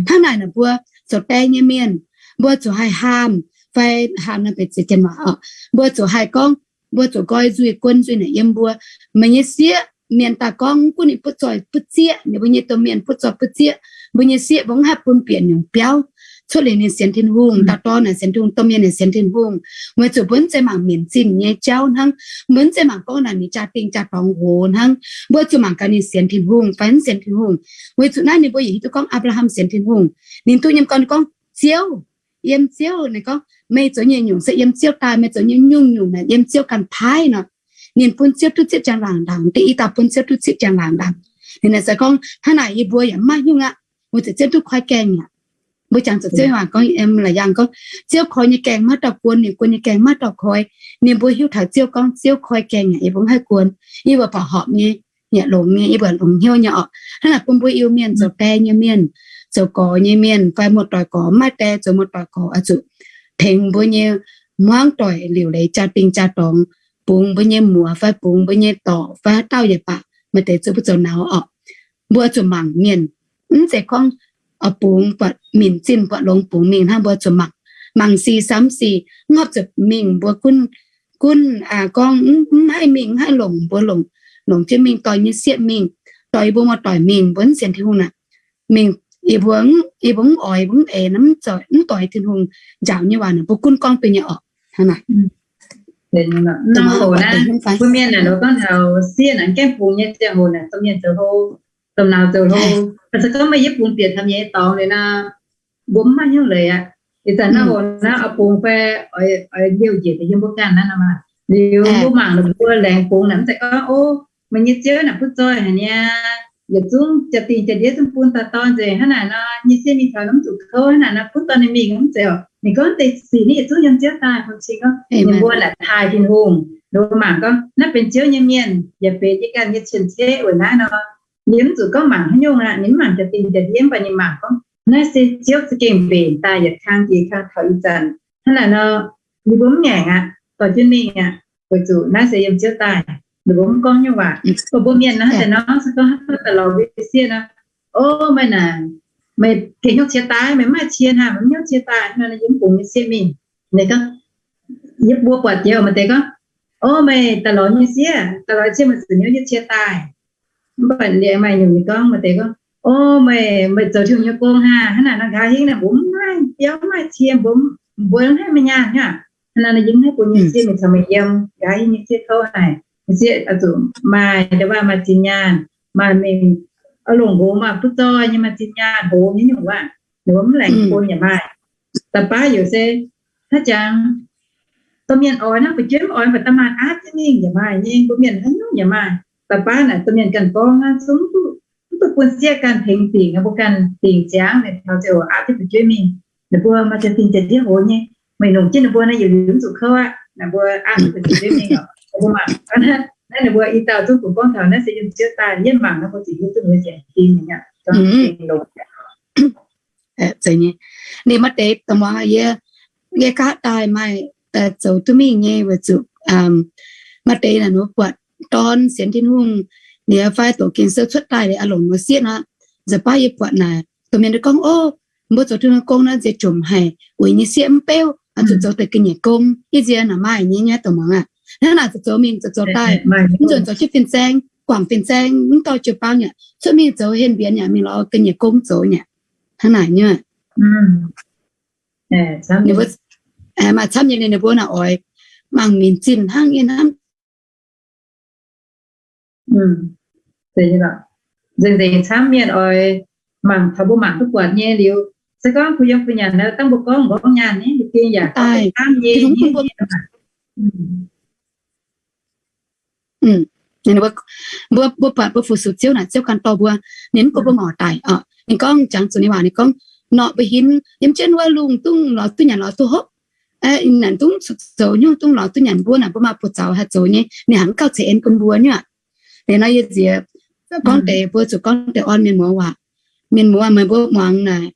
Hnangv naaic naaic mbuo zoux die nyei mienh, mbuo zuqc haih haamh, fai haamh naaiv benx ziex jienv waac oc. Mbuo zuqc haih gorngv, mbuo zuqc nqoi nzuih, guon nzuih naaic yiem mbuo. Meih nyei sieqv, mienh daaih gorngv, mv gunv ninh butv zoih butv zieqv, ninh mbuo nyei domh mienh butv zoih butv zieqv, mbuo nyei sieqv mbuo mv haih bun bieqc nyungc biauv. Cuotv liuz ninh sienx Tin-Hungh, dauh dorn naaic sienx Tin-Hungh, domh mienh naaic sienx Tin-Hungh. Weic zuqc mbuo mv zeiz mangc minc zinh nyei jauv hnangv. Mbuo mv zeiz mangc gorngv naaic ninh jaa-dingh jaa-dorngx hoz hnangv. Mbuo zuqc mangc gaax ninh sienx Tin-Hungh fai mv sienx Tin-Hungh. Weic zuqc naaiv ninh mbuo yietc hiuv duqv gorngv Apc^laa^ham sienx Tin-Hungh. Ninh duqv nyei gorn gorngv, Ziouv, yiem Ziouv, ninh gorngv, meih zoux nyei nyungc se yiem Ziouv daaih, meih zoux nyei nyungc-nyungc naaic yiem Ziouv ganh paaiv nor. Ninh bun Ziouv duqv zipv ziangh laangc ndaangc, da'yietv dauh bun Ziouv duqv zipv ziangh laangc ndaangc. Ninh naaic se gorngv, hnangv naaic yie mbuo yaac mv maaih nyungc aqv. Weic zuqc Ziouv duqv koi gaengh aqv. Mbuo jangx zuqc Ziouv waac gorngv, la'yangh gorngv, Ziouv koi nyei gaengh maiv dauh guon, ninh guon nyei gaengh maiv dauh koi. Ninh mbuo hiuv taux Ziouv gorngv, Ziouv koi gaengh aqv, yie mbuo mv haih guon. Yie mbuo buatc horpc nyei, yaac longx nyei, yie mbuo longx hnyouv nyei oc. Hnangv naaic bun mbuo Iu-Mienh zoux die nyei mienh, zoux gorx nyei mienh, fai muoz-doic gorx, maaih die zoux muoz-doic gorx oix zuqc tengx mbuo nyei hmuangv doic liuc leiz jaa-dingh jaa-dorngx, bungx mbuo nyei muoc fai bungx mbuo nyei dorc fai haaix dauh yaac baac, maaih deix zuqc mbuo zoux nauz oc. Mbuo zuqc mangc mienh, mv zeiz gorngv oix bungx buatc minc zinh buatc longx bungx mingh hnangv. Mbuo zuqc mangc, mangc sic samx sic, mv horpc zuqc mingh mbuo gunv, gunv gorngv mv haih mingh, mv haih longc, mbuo longc, longc jienv mingh, doix nyei sieqv mingh, doix yie mbuo muoz-doic mingh, mbuo mv sienx Tin-Hungh naaic, mingh, yie mbuo, yie mbuo mv oix, mbuo mv eix, mv doix Tin-Hungh njaaux nyei waac naaic, mbuo gunv gorngv duqv nyei oc. Hnangv naaic. Mbuo mienh naaic, gorngv taux sieqv naaic, gaengh bungx nyei ziangh hoc naaic, domh mienh zoux hlo, domh nauz zoux hlo. Se gorngv meih yie bungx bieqc taux nyei dorngx liuz nor, mbuo mv maaih hnyouv leiz aqv. Ih zanc naaiv hoc naaiv oix bungx fai oix liouh njiec deix yiem mbuo ganh naaiv nor maah. Liuz mbuo mangc ninh mbuo laengz bungx naaic, mv zeiz gorngv, o, meih nyei ziouv naaic butv zoih haic niaa, yietc zungv jaa-dingh jaa-ndiev zungv bun dauh dorn nzengc, hnangv naaic nor nyei sieqv mingh taux mv zuqc kouv, hnangv naaic nor gunv dorh ninh mingh mv zeiz oc. Ninh gorngv deix sic naaiv yietc zungv yiem Ziouv daaih. Bun cing gorngv ninh mbuo naaic taaih Tin-Hungh. Ninh mbuo mangc gorngv naaiv benx Ziouv nyei mienh, yaac benx yie ganh nyei cien-ceqv weic naaiv nor, yie mv zuqc gorngv mangc haaix nyungc aqv. Ninh mv mangc jaa-dingh jaa-ndiev, mv baac ninh mangc gorngv naaiv se Ziouv za'gengh mbenc daaih yietc kang jiex kang taux ih zanc. Hnangv naaic nor, yie mbuo mv ngaengc aqv, dorh jienv mingh aqv, weic zuqc naaiv se yiem Ziouv daaih. Ninh mbuo mv gorngv nyungc waac. Mbuo mbuo mienh naaiv deix nor, se gorngv haaix dauh daaih lorz mbuo sieqv nor, o, meih naaic, meih gengh hnyouv cie daaih, meih mv maaih cie hnangv, meih mv hnyouv cie daaih, hnangv naaic yie mv bungx nyei sieqv mingh. Ninh gorngv, yie mbuo buatc jiex maaih deix gorngv, o, meih daaih lorz nyei sieqv, daaih lorz sieqv meih zuqc hnyouv nyei cie daaih. Mv baac liemh maaih nyungc ninh gorngv maaih deix gorngv, O, meih, meih zoux Tin-Hungh nyei gong hnangv. Hnangv naaic nor nqa'haav hingv naaic mbuo mv maaih biauv mv maaih cie, mbuo, mbuo mv haih maaih nyaanh hnangv. Hnangv naaic nor yie mv haih bun nyei sieqv mingh caux meih yiem. Nqa'haav hingv nyei sieqv kouv haic. Nyei sieqv oix zuqc maaih, ndau waac maaih zinh nyaanh, maaih mingh, oix longc nqox maaih butv zoih nyei, maaih zinh nyaanh hoz nyei nyungc waac. Ninh mbuo mv laengz bun yaac maaih. Da'baav yaac se hnangv jangx, domh mienh oix hnangv, fu'jueiv mv oix, mv baac da'maanc aapv jienv mingh yaac maaih nyei. Mbuo mienh haaix nyungc yaac maaih. Da'baav naaic domh mienh ganh gorngv hnangv, zungv mv duqv, mv duqv bun sieqv ganh tengx dingc, mbuo ganh dingc ziangx, ninh taux ziouc aapv jienv fu'jueiv mingh. Ninh mbuo maaih ziex dingc ziex ndiev hoz nyei. Meih longc jienv ninh mbuo naaiv yietc liuz mv zuqc kouv aqv. Naaic mbuo aapv fu'jueiv mingh oc. Mbuo mangc naaiv, ninh mbuo i dauh zungv kungx gorngv taux naaiv se yiem Ziouv daaih, yie mangc naaiv mbuo zuqc hiuv duqv ninh mbuo ziangx dingc nyei, longc. Ninh maaih deix dongh muangx yie, yie gaav daaih maaih zoux duqv mingh nyei weic zuqc maaih deix naaic ninh mbuo buatc dorn sienx Tin-Hungh, ninh fai doqc Ging-Sou cuotv daaih liuz, aa, longc ninh mbuo sieqv nor. Nza'baav yie buatc naaic domh mienh gorngv, o, mbuo zoux Tin-Hungh gong nor nziex jomc haic, uix nyei sieqv mv beuv, oix zuqc zoux deix ga'nyiec gong. Yie nziex naaic maaih nyei nyei dongh muangx aqv. Hnangv naaic zoux zoux mingh zoux zoux daaih, mv nzunc zoux jienv fin-saeng, guangc fin-saeng, mv dorh jiu-baang yaac cuotv mingh zoux henh mbienx yaac mingh lorz ga'nyiec gong zoux nyei. Hnangv naaic nyei. Maaih camv nyei, ninh mbuo naaic oix mangc minc zinh hnangv nyei hnangv. Nzengc-nzengc camv mienh oix mangc taux mbuo mangc duqv buatc nyei liuz, se gorngv kuh yiem kuh nyanc nor, dangh mbuo gorngv nqorngv nyaanh nyei, ninh gengh yaac gorngv camv nyei. Mbuo, mbuo buatc mbuo fu-sux Ziouv naaic, Ziouv ganh dorh mbuo, ninh mv bun mbuo ngorc daic oc. Ninh gorngv jangx zuqc ninh waac, ninh gorngv, norqc mbuo hinv yiem jienv wuov lungh dungv lorz duqv nyanc lorz duqv hopv, naaic dungv zoux nyungc dungv lorz duqv nyanc, mbuo naaic mbuo maaih buoz-zaux haih zoux nyei, ninh hnangv gauh ceix en bun mbuo nyei aqv. Liuz nor yie nziex gorngv deix, mbuo zuqc gorngv deix orn mienh muoz waac. Mienh muoz, meih mbuo muangx naaic,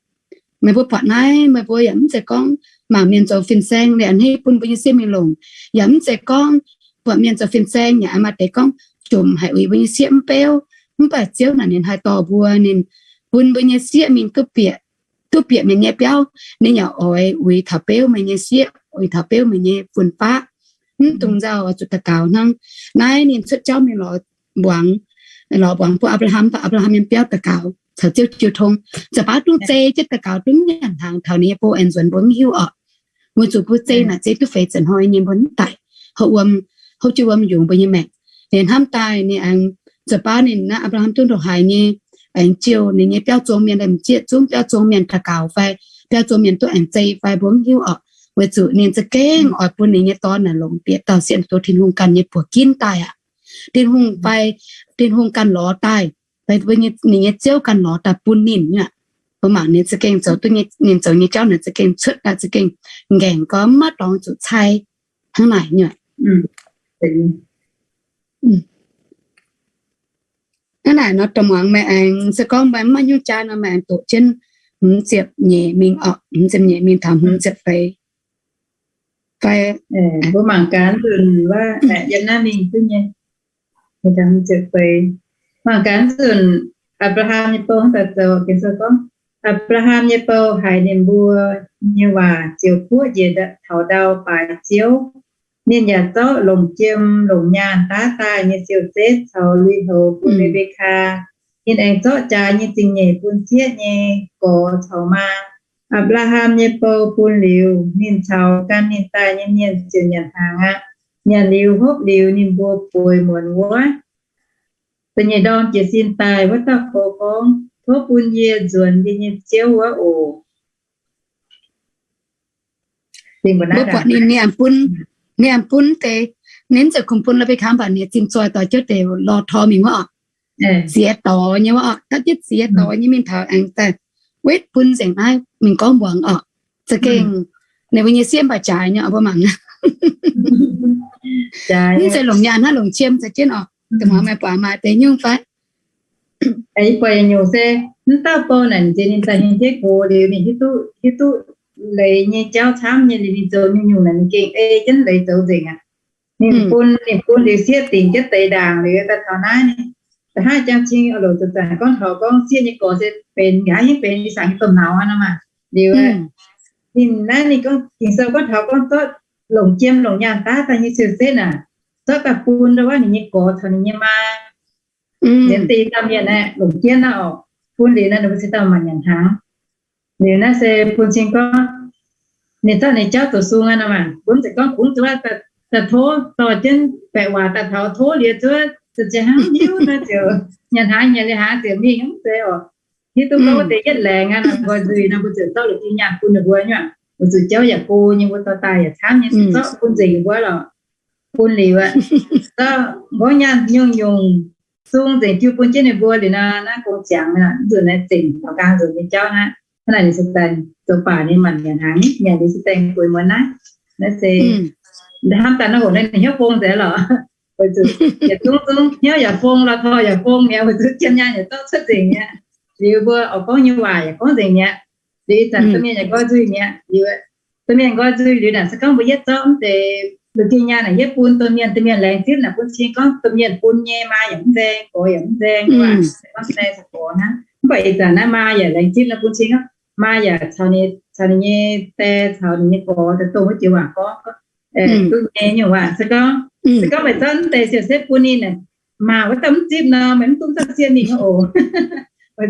meih mbuo buatc naaiv, meih mbuo yaac mv zeiz gorngv mangc mienh zoux fin-saeng liuz a'hneiv bun mbuo nyei sieqv mingh longc, yaac mv zeiz gorngv buatc mienh zoux fin-saeng yaac maaih deix gorngv jomc haic uix mbuo nyei sieqv mv beuv. Mv baac Ziouv naaic ninh haih dorh mbuo, ninh bun mbuo nyei sieqv mingh duqv bieqc, duqv bieqc mienh nyei biauv, ninh yaac oix uix taux beuv meih nyei sieqv, uix taux beuv meih nyei fun-faqv. Mv dungx nzauh, oix zuqc daux gaux hnangv. Naaiv ninh cuotv jauv mingh lorz mbuangz, lorz mbuangz bun Apc^laa^ham, Apc^laa^ham nyei biauv daux gaux caux Ziouv jiu tong. Nza'baav dungv zei jienv daux gaux, dungv nyanc hnaangx taux ninh nyei bou aengx nzuonx, mbuo mv hiuv oc. Weic zuqc mbuo zei naaic zei duqv feix ziepc hnoi nyei mbuo mv daic, houv wuom, houv jiu wuom yungz mbuo nyei maengc. Ninh hnamv daaih ninh aengx, nza'baav ninh naaiv Apc^laa^ham duqv ndongc haaix nyei, aengx jiu ninh nyei biauv zong mienh, m'sieqv zungv biauv zong mienh daux gaux fai biauv zong mienh duqv aengx zei fai mbuo mv hiuv oc. Weic zuqc ninh za'gengh oix bun ninh nyei dorn naaic longc bieqc dauh sienh zoux Tin-Hungh ganh nyei buoz ginv daaih aqv. Tin-Hungh fai, Tin-Hungh ganh lorz daaih, fai ninh nyei Ziouv ganh lorz daaih bun ninh aqv. Mbuo mangc ninh za'gengh zoux duqv, ninh zoux nyei jauv naaic za'gengh cuotv daaih za'gengh ngaengc, gorngv maiv dorngx zuqc cai hnangv naaic nyei. Hnangv naaic nor, dongh muangx meih aengx se gorngv meih mv maaih hnyouv jaa nor, meih aengx doqc jienv hmz ziepc nyeic mingh oc, hmz ziepc nyeic mingh taux hmz ziepc feix. Fai mbuo mangc gaax nzunc wuov, yiem naaiv mingh duqv nyei. Mangc gaax nzunc Apc^laa^ham nyei bou hnangv daaih zoux, Ging-Sou gorngv, Apc^laa^ham nyei bou haiz ninh mbuo nyei waac ziouc guoqv njiec taux ndau baaix Ziouv. Ninh yaac zorqv longc jiem longc nyaanh daav daaih nyei siou-setv caux lui-houx bun Le^mbe^kaa. Ninh aengx zorqv jaax nyei zingh nyeic bun sieqv nyei gorx caux maa. Apc^laa^ham nyei bou bun liuz, ninh caux gan ninh daaih nyei mienh ziouc nyanc hnaangx aqv. Nyanc liuz hopv liuz, ninh mbuo bueix muonz wuov. Da'nyeic ndorm jiez sin daaih, wuov dauh bou gorngv, Tov bun yie nzuonx yie nyei ziouv wuov oc. Mbuo buatc ninh, ninh bun, ninh bun deix, ninh mv zeiz kungx bun Le^mbe^kaa, mv baac ninh zinh zoih dorh jienv deix lorh tor mingh wuov oc. Ziex dorh nyei wuov oc, dapv jienv ziex dorh nyei mingh taux aengx daaih wetv bun nzengc naaiv mingh gorngv mbuangz oc. Za'gengh ninh mbuo nyei sieqv mv baac jaaix nyei oc, mbuo mangc. Mv zeiz longc nyaanh hnangv, longc qiem za'gengh oc. Dongh muangx meih buatc maaih deix nyungc fai? Yie buatc nyungc se, mv dauh bou naaic nziex ninh daaih hingh jienv gox liuz, ninh hiuv duqv, hiuv duqv leiz nyei jauv camv nyei liuz, ninh zoux nyungc-nyungc naaic ninh gengh ei jienv leiz zoux nzengc aqv. Ninh bun, ninh bun liuz sieqv dingc jienv deix ndaangc liuz daaih taux naaiv, da'haav jang cing oix longc zuqc zanc gorngv taux gorngv sieqv nyei gorx se benx nqa'haav hingv benx ih zanc nyei domh nauz aqv nor maah. Liuz ninh naaiv ninh gorngv Ging-Sou gorngv taux gorngv zorqv longc jiem longc nyaanh daav daaih nyei siou-setv naaic, zorqv daaih bun ndau wuov ninh nyei gorx caux ninh nyei maa. Liuz deix dauh mienh aeqv, longc jienv naaiv oc. bun liuz naaiv ninh mbuo cingx daaih mangc nyanc hnaangx. Liuz naaiv se bun cing gorngv ninh zorqv ninh jauv zoux sung aqv nor maah, mbuo mv zeiz gorngv kungx zuqc daaih tov dorh jienv baeqc waac daaih taux tov liuz zuov, zuqc ziex hnangv hiuv nor ziouc nyanc hnaangx nyanc liuz hnaangx ziouc mingh, mv zeiz oc. Hiuv duqv gorngv wuov deix yietv laengz aqv nor, nqoi nzuih nor mbuo ziouc zorqv la'bieiv nyaanh bun ninh mbuo nyei aqv. Weic zuqc jauv yaac go nyei, mbuo dorh daaih yaac camv nyei, zorqv bun nzengc ninh mbuo lorqc. Bun liuz aqv, zorqv nqorngv nyaanh nyungc-nyungc sung nzengc jiu bun jienv ninh mbuo liuz nor, naaiv gong ziangx nzuonx naaiv zengc taux nqaang nzuonx nyei jauv naaiv. Hnangv naaic ninh se daaih zoux baac ninh mangc nyanc hnaangx, nyanc liuz se daaih gueix muonz naaiv. Naaiv se hnamv daaih naaiv hoc naaiv ninh hnyouv fong nzengc lorqc. Weic zuqc yietc zungv zungv hnyouv yaac fong, lorh torh yaac fong mi'aqv, weic zuqc jiem nyaanh yaac zorqv cuotv nzengc mi'aqv. Liuz mbuo oix gorngv nyei waac yaac gorngv nzengc mi'aqv. Liuz ih zanc domh mienh yaac nqoi nzuih mi'aqv. Liuz domh mienh nqoi nzuih liuz naaic se gorngv mbuo yietv zorqv mv deix la'bieiv nyaanh naaic yietv bun domh mienh, domh mienh laengz zipv naaic bun cing gorngv domh mienh bun nyei maa yaac mv nzaeng, gorx yaac mv nzaeng, gorx yaac mv nzaeng, gorngv nzaeng caux gorx hnangv. Mv baac ih zanc naaiv maa yaac laengz zipv naaiv bun cing gorngv maa yaac caux ninh, caux ninh nyei die caux ninh nyei gorx daaih dongh wuov jiex waac gorngv duqv nyei nyungc waac. Se gorngv, se gorngv meih zorqv mv deix siec setv bun ninh naaic, maa wuov dauh mv zipv nor, meih mv duqv zorqv siev mingh oc. Mv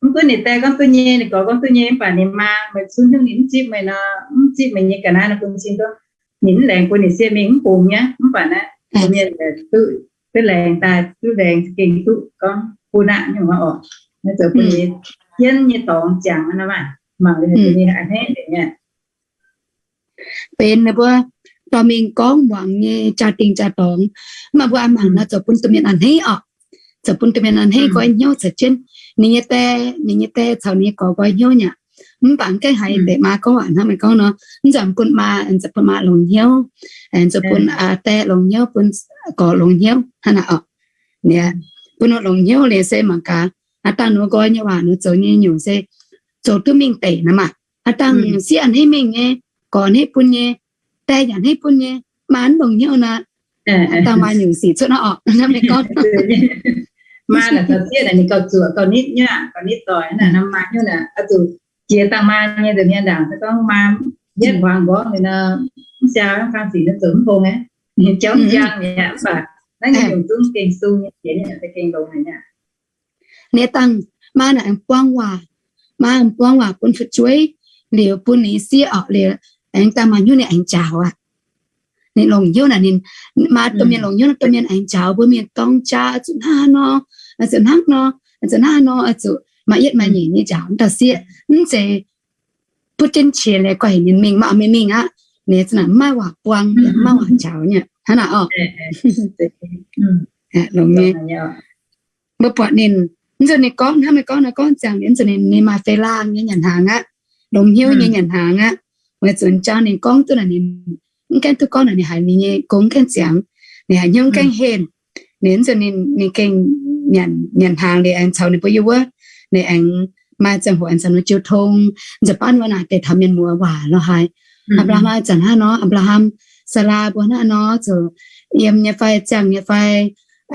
gunv ninh die gorngv duqv nyei, ninh gorx gorngv duqv nyei, mv baac ninh maa meih cun hnyouv ninh mv zipv meih nor, mv zipv meih nyei ga'naaiv nor bun cing gorngv ninh mv laengz bun ninh siev mingh mv bungx nyei. Mv baac naaiv mienh duqv, duqv laengz daaih, duqv laengz za'gengh duqv gorngv bun aqv nyungc waac oc. Naaiv zoux bun ninh jienv nyei dorngx ziangx nor maah, mangc liuz ninh a'hneiv nzengc mi'aqv. Benx ninh mbuo dorh mingh gorngv muangx nyei jaa-dingh jaa-dorngx. Mv baac mbuo a'mangc nor zoux bun domh mienh a'hneiv oc. Zoux bun domh mienh a'hneiv nqoi hnyouv caux jienv. Ninh nyei die, ninh nyei die caux ninh nyei gorx nqoi hnyouv nyei. Mv baac mv gaengh haiz deix maa gorngv waac hnangv meih gorngv nor, mv zeiz bun maa, mv zeiz bun maa longx hnyouv, mv zeiz bun die longx hnyouv, bun gorx longx hnyouv hnangv naaic oc. Bun ninh longx hnyouv liuz se mangc gaax, aav dangh ninh nqoi nyei waac ninh zoux nyei nyungc se zoux duqv mingh deic nor maah. Aav dangh sieqv a'hneiv mingh nyei, gorx a'hneiv bun nyei, die yaac a'hneiv bun nyei, maa mv longx hnyouv nor, aav dangh maaih nyungc sic cuotv nor oc. Maa naaic caux sieqv naaic ninh gauh zuoqc gauh nitv nyei, gauh nitv doic naaic, maa hnyouv naaic oix zuqc jiex dangh maa nyei nza'hmien ndaangc se gorngv maa yietv hmuangx nqorngv liuz nor, mv siaa mv kang sic nor zoux mv hong aqv. Ninh jauv mv njang mi'aqv, mv baac naaiv nyungc zungv gengh sung nyei, jiex nyei gengh longx haic nyei. Ninh dangh maa naaic aengx buang waac, maa aengx buang waac bun fu'jueiv, liuz bun ninh sieqv oc, liuz aengx dangh maa hnyouv ninh aengx njaaux aqv. Ninh longx hnyouv naaic ninh, maa domh mienh longx hnyouv naaic domh mienh aengx njaaux mbuo mienh dorng jaa, oix zuqc hnangv haaix nor, oix zuqc hnangv haaix nor, oix zuqc hnangv haaix nor, oix zuqc maaih yietv maaih nyeic nyei njaaux dauh sieqv. Mv zeiz butv jienv qiex liuz guaih heuc ninh mingh, mv baac mv mingh aqv. Ninh za'naaic mv maaih waac buang, mv maaih waac njaaux nyei hnangv naaic oc. Longx nyei. Mbuo buatc ninh, mv nzunc ninh gorngv hnangv meih gorngv nor gorngv ziangx liuz, mv nzunc ninh, ninh maaih fei laangh nyei nyanc hnaangx aqv, longx hnyouv nyei nyanc hnaangx aqv. Weic zuqc jang ninh gorngv duqv naaic, ninh mv gaengh duqv gorngv naaic, ninh haiz ninh nyei gong mv gaengh ziangx, ninh haiz hnyouv mv gaengh henh. Ninh mv nzunc ninh, ninh gengh nyanc, nyanc hnaangx liuz aengx caux ninh mbuo yiem wuov, ninh aengx maaih ziangh hoc aengx caux ninh jiu tong. Nzunc baav wuov naaic deix taux mienh muoz waac lorqc haic. Apc^laa^ham zanc hnangv nor, Apc^laa^ham, Saalaa mbuo hnangv nor, zuqc yiem nyei fai ziangh nyei fai,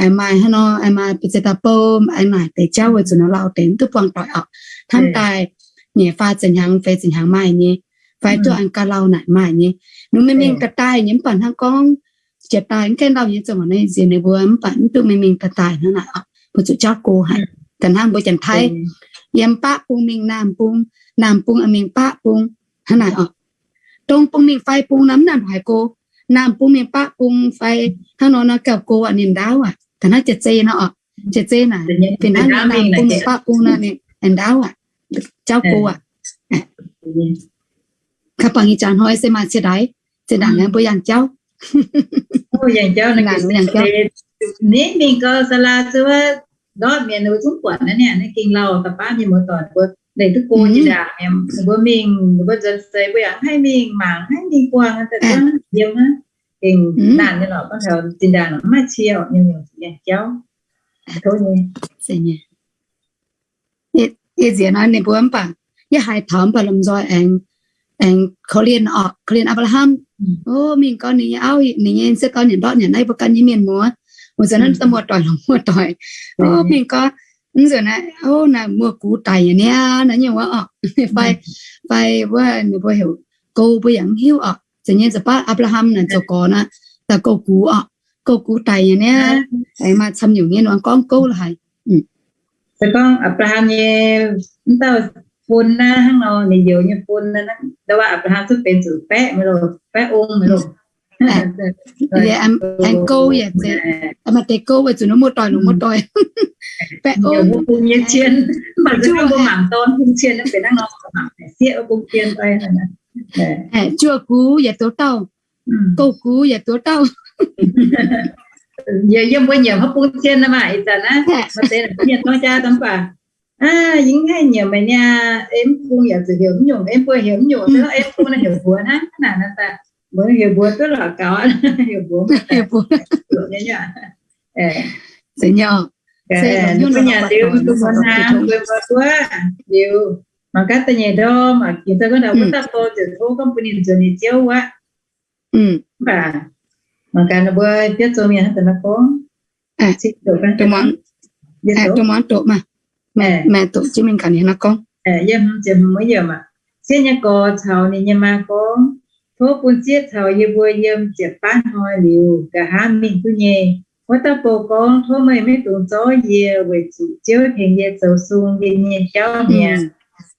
aengx maaih hnangv nor, aengx maaih ba'ziex dauh bou, aengx naaic deix jauv weic zuqc nor lauh deix mv duqv buangh doic oc. Hnamv daaih nyei faah ziepc hnyangx feix ziepc hnyangx maaih nyei, fai duqv aengx gauh lauh naaic maaih nyei. Ninh mingh mingh daaih daaih nyei, mv baac hnangv gorngv jiex daaih mv gaengh lauh nyei, zungv naaiv nziex ninh mbuo mv baac mv duqv mingh mingh daaih daaih hnangv naaic oc. Mbuo zuqc jauv go haic. Da'hnangv mbuo Janx-Taiv yiem baqv bung mingh naamh bung, naamh bung mingh baqv bung hnangv naaic oc. Dong bung mingh fai bung nor mv naamh haaix go, naamh bung mingh baqv bung fai hnangv nor nor gauh go aqv, ninh ndaauv aqv. Da'hnangv jiex zei nor oc, jiex zei naaic fih hnangv naamh bung mingh baqv bung nor ninh ndaauv aqv, jauv go aqv. Kaav bangc ih jaax hnoi se maaih cie ndaangc, cie ndaangc mbuo yangh jauv. Ninh mingh gau Saalaa zuov ndortv mienh ninh mbuo zungv buatc naaiv, naaiv gengh lauh da'baav mienh muoz-doic mbuo leih duqv go jiex ndaangc. Ninh mbuo mingh, ninh mbuo nzuonx seix mbuo yaac mv haih mingh mangc, mv haih mingh buangh, daaih zuov yiem hnangv. Gengh naanc nyei lorqc, gorngv taux zinh ndaangc mv maaih cie oc, nyungc-nyungc zuqc yangh jauv. Tov nyei. Yie nziex nor ninh mbuo mv baac yie haiz taux mv baac lomh nzoih aengx, aengx korv-lienh oc, korv-lienh Apc^laa^ham. O, mingh gau ninh nyei auv, ninh nyei m'sieqv dorn nyanc ndortv nyanc naaiv mbuo gan nyei mienh muoz, wuov zanc naaiv da'muoz-doic lorqc, muoz-doic. O, mingh gau, mv nzunc naaiv, o, naaiv muoz-gux daic nyei niaa, naaiv nyungc wuov oc. Fai, fai wuov ninh mbuo heuc gouv mbuo yaac mv hiuv oc. Zeiz nyei nzunc baav Apc^laa^ham naaic zoux gorx naaic, daaih gouv gux oc. Gouv gux daic nyei niaa, aengx maaih camv nyungc nyei nor gorngv gouv lorqc haic. Se gorngv Apc^laa^ham nyei m'dauh fun naaiv hnangv nor, ninh youz nyei fun naaiv, ndau wuov Apc^laa^ham zuqc benx zuqc baeqv maiv loh, baeqv ong maiv loh. Aengx gouv yaac maaih deix gouv weic zuqc ninh muoz-doic longc muoz-doic. Baeqv ong, bung nyei cien, mv baac mbuo mangc dorn bung cien naaiv benx hnangv nor, mangc sieqv bung cien. Juoh gux yaac zoux dauh, gouv gux yaac zoux dauh. Yiem mbuo nyiemc haaix bung cien naaiv maah, ih zanc naaiv maaih deix mienh gorngv jaax daaih mv baac yie mv haih nyiemc meih niaa, em bung yaac zuqc heuc mv nyungc, em buo heuc mv nyungc, se gorngv em bung naaiv heuc mbuox hnangv naaic naaic daaih, mbuox heuc mbuox duqv lorqc gaux, heuc mbuox nyei. Zeiz nyei, nyanc liuz mbuo mbuo hnangv mbuo mbuo duqv liuz, mangc gaax da'nyeic ndorm, ging zai gorngv ndau wuov dauh bou ziouc tov gorngv bun ninh nzuonx ninh ziouv wuov. Mv baac mangc gaax ninh mbuo biauv zong mienh hnangv deix nor gorngv, maaih doqc jienv mingh gaax ninh nor gorngv, Sieqv nyei gorx caux ninh nyei maa gorngv, tov bun sieqv caux yie mbuo yiem ziepc baav hnoi liuz, nqa'haav mingh duqv nyei. Wuov dauh bou gorngv, tov meih maiv dungx zorv yie, weic zuqc Ziouv tengx yie zoux sung yie nyei jauv mi'aqv.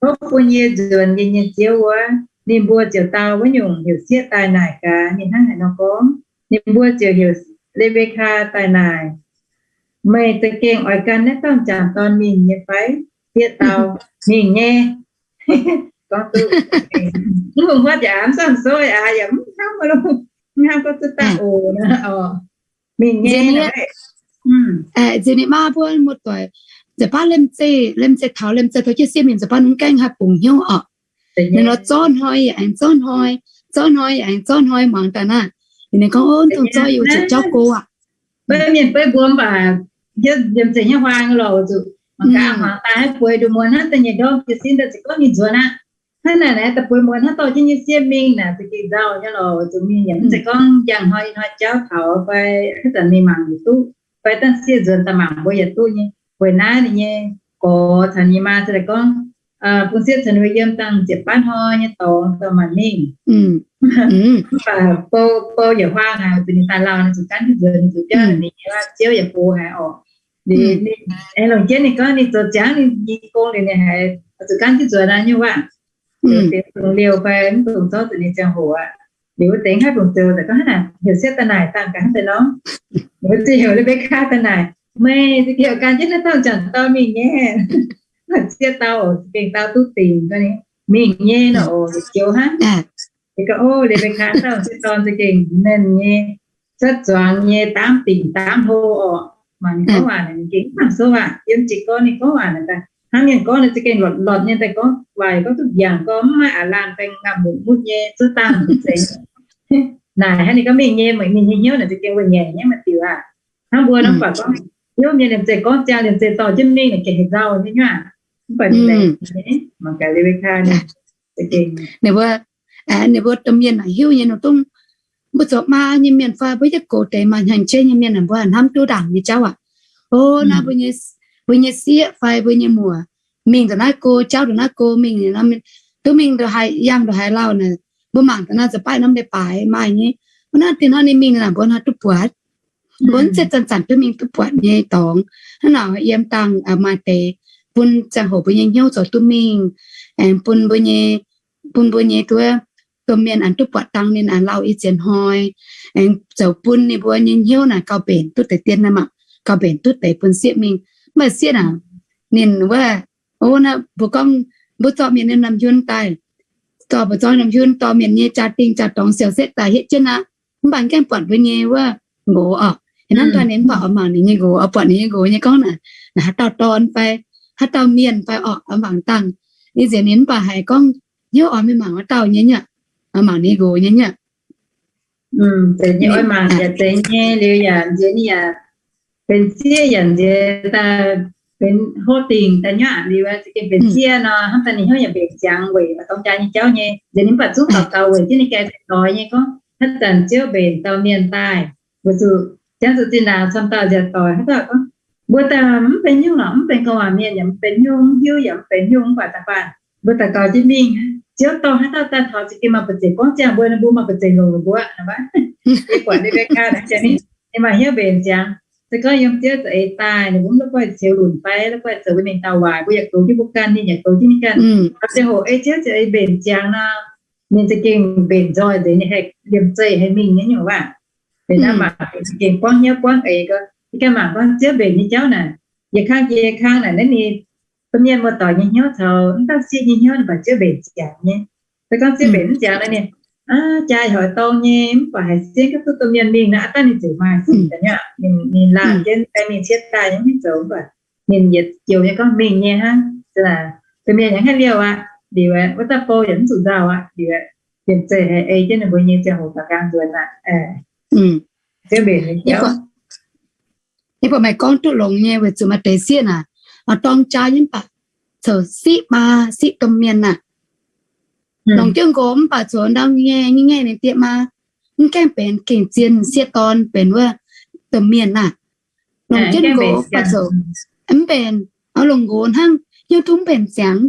Tov bun yie nzuonx yie nyei ziouv wuov. Ninh mbuo ziouc dau wuov nyungc heuc sieqv daaih naaic gaax ninh hnangv haaix nor gorngv. Ninh mbuo ziouc heuc Le^mbe^kaa daaih naaic, Meih za'gengh oix gan naaiv dauh m'jangc dorn mingh nyei fai? Sieqv dau, Mingh nyei. Gorngv duqv, mv hungh huotv yaac mv samv sou aqv, yaac mv hnamv, mv hnamv gorngv duqv daaih oc. Mingh nyei. Nziex ninh maa mbuo muoz-doic, nziex baav lemh zeih, lemh zeih taux, lemh zeih taux jienv sieqv mingh nziex baav ninh mv gaengh haih bungx hnyouv oc. Ninh nor zorqv hnoi yaac aengx zorqv hnoi, zorqv hnoi yaac aengx zorqv hnoi muangx daaih naaiv. Ninh gorngv, Ov, dongh zorqv yie zuqc jauv go aqv. Mbuo mienh beiv mbuo mv baac hietv liemh zeih nyei huaang lorqc, zuqc mangc gaax muangx daaih haih bueix nduqc muonz hnangv da'nyeic ndorm jiez sin daaih ziouc gorngv ninh nzuonx aqv. Hnangv naaic naaic daaih bueix muonz hnangv dorh jienv nyei sieqv mingh naaic za'gengh nzauh nyei lorqc, zuqc mingh yaac mv zeiz gorngv njang hnoi ih hnoi jauv taux fai hnangv zanc mingh mangc yaac duqv, fai dangh sieqv nzuonx daaih mangc mbuo yaac duqv nyei. Weic naaiv ninh nyei gorx caux ninh maa se daaih gorngv, bun sieqv caux ninh mbuo yiem dangh ziepc baav hnoi nyei dorngx dorh maanc mingh. Mv baac bou, bou yaac huaang haic, zuqc ninh daaih lauh ninh zuqc gaanv jienv nzuonx, ninh zuqc biauv ninh nyei ziouv yaac gox haic orqc. Ninh aengx longc jienv ninh gorngv ninh zoux ziangx ninh nyei gong liuz ninh haiz zuqc gaanv jienv nzuonx naaiv nyungc waac. Dingx dungz liouh fai mv dungx zorqv zuqc ninh ziangh hoc aqv. Liuz wuov deix haih bungx zoux daaih gorngv hnangv naaic, heuc sieqv daaih naaic dangh gaax hnangv deix nor. Liuz wuov deix heuc Lebekah daaih naaic, Meih za'gengh gaanv jienv naaiv dauh m'jangc dorn mingh nyei. Sieqv dau oc, za'gengh dau duqv dingc, mingh nyei nor oc, joux hnangv. Gorngv, O, Lebekah dauh m'sieqv dorn za'gengh nernh nyei, cuotv zuangx nyei, daamv dingc daamv hlo orqc. Mangc ninh gorngv waac naaic, ninh gengh mv bangc sou waac. Yiem jiez gorn ninh gorngv waac naaic daaih, hnangv mienh gorngv naaic za'gengh lortc lortc nyei daaih gorngv, waac gorngv duqv mbiaangc gorngv mv maaih aav laanh baeng ngamh mutc mutv nyei zuov dangh nzengc. Naaic hnangv ninh gorngv mingh nyei, meih ninh nyei hnyouv naaic za'gengh wuov nyanc nyei maaih diuc aqv. Hnangv mbuo nor mv baac gorngv, hnyouv mienh liemh zeih gorngv ziangh liemh zeih dorh jienv mingh naaic gengh heuc nzauh nyei nyuaah. Mv baac ninh, mv baac Lebekah ninh, ninh mbuo, ninh mbuo domh mienh naaic hiuv nyei nor dongh mbuo zoux maa nyei mienh fai mbuo yietv gox deix maaih hnyangx-jeiv nyei mienh naaic mbuo hnamv duqv ndaangc nyei jauv aqv. O, naaiv mbuo nyei, mbuo nyei sieqv fai mbuo nyei muoc mingh ndongc naaiv go, jauv ndongc naaiv go mingh, duqv mingh ndongc haaix yangh ndongc haaix lauh naaic, mbuo mangc daaih naaiv za'gengh baaih norm leiz-baaix maaih nyei. Wuov naaiv dien hnoi ninh mingh naaic mbuo hnangv duqv buatc. Mbuo mv zeiz zanc-zanc duqv mingh duqv buatc nyei dorngx. Hnangv naaic yiem dangh maaih deix bun ziangh hoc mbuo nyei hnyouv zoux duqv mingh, aengx bun mbuo nyei, bun mbuo nyei duqv domh mienh aengx duqv buatc dangh ninh aengx lauh i ziex hnoi, aengx zoux bun ninh mbuo nyei hnyouv naaic gauh mbenc duqv deix dien naaic mangc, gauh mbenc duqv deix bun sieqv mingh. Mv baac sieqv naaic, ninh wuov, o, naaiv mbuo gorngv mbuo zorqv mienh nyei norm hiuv daaih, zorqv mbuo zorqv norm hiuv dorh mienh nyei jaa-dingh jaa-dorngx siou setv daaih hietv jienv aqv. Mv baac gaengh buatc mbuo nyei wuov nqox orqc, hnangv daaih ninh mv baac oix mangc ninh nyei nqox, oix buatc ninh nyei nqox nyei gorngv naaic, naaic haaix dauh dorn fai haaix dauh mienh fai orqc, oix mangc dangh. Ih nziex ninh mv baac haiz gorngv hnyouv oix mingh mangc wuov dauh nyei nyuav, oix mangc ninh nqox nyei nyuav. Zeiz nyei, oix mangc yaac zeiz nyei. Liuz yaac nziex ninh yaac benx sieqv yaac nziex daaih benx hlo dingc daaih nyuav. Liuz za'gengh benx sieqv nor, hnangv daaih ninh hnyouv yaac mbenc ziangx weic dorng jaa nyei jauv nyei. Nziex ninh mv baac zungv daux gaux weic jienv ninh ganh doix nyei gorngv, hnangv zanc Ziouv mbenc dauh mienh daaih, weic zuqc jangx zuqc zinh ndaangc camv dauh nziaauc doic haaix dauh gorngv, mbuo daaih mv benx nyungc lorqc, mv benx gauh waac mienh yaac mv benx nyungc, mv hiuv yaac mv benx nyungc, mv baac daaih faanh mbuo daux gaux jienv mingh, Ziouv dorh haaix dauh daaih taux za'gengh maaih ba'zeic gorngv ziangh mbuo, mbuo maaih ba'zeic longc mbuo aqv. Yie buatc Lebekah naaic, ninh maaih hnyouv mbenc ziangx. Se gorngv yiem Ziouv za'eix daaih, ninh mbuo mv la'guaih ceux lunc fai la'guaih zoux mbuo mingh dauh waaic, mbuo yaac goux jienv mbuo ganh, ninh yaac goux jienv ninh ganh. Ziangh hoc ei Ziouv za'eix mbenc ziangx nor, ninh za'gengh mbenc nzoih nzengc, ninh haih liemh zeih haih mingh nyei nyungc waac. Mbenc naaiv maac za'gengh buangv hnyouv buangv eix gau. Yie ganh mangc gorngv Ziouv mbenc nyei jauv naaic, yietc kang jiex yietc kang naaic, naaiv ninh domh mienh muoz-doic nyei hnyouv caux mv dauh sieqv nyei hnyouv ninh baac Ziouv mbenc ziangx nyei. Se gorngv Ziouv mbenc mv ziangx nor, ninh jaa hoic dorng nyei, mv baac haiz sienx gapv duqv domh mienh mingh nor, aav dangh ninh ziouc maaih sic daaih nyei. Ninh, ninh laanh jienv daaih mingh ciev daaih nyei mv zoux, mv baac ninh yietc joux nyei gorngv mingh nyei hnangv. Domh mienh yaac haih liouh aqv, liuz wuov dauh bou yaac mv zuqc nzauh aqv, liuz liemh zeih haih ei jienv ninh mbuo nyei ziangh hoc baac nqaang nzuonx aqv. Yie buatc meih gorngv duqv longx nyei weic zuqc maaih deix sieqv naaic, dorng jaa nyei mv baac coux siqv maa siqv domh mienh naaic. Longc jienv nqox mv baac coux ndau nyei nyei ninh diex maa, mv gaengh benx gengh zien sieqv dorn benx wuov domh mienh naaic. Longc jienv nqox baac coux mv benx, longc nqox hnangv, hiuv duqv mv benx ziangx.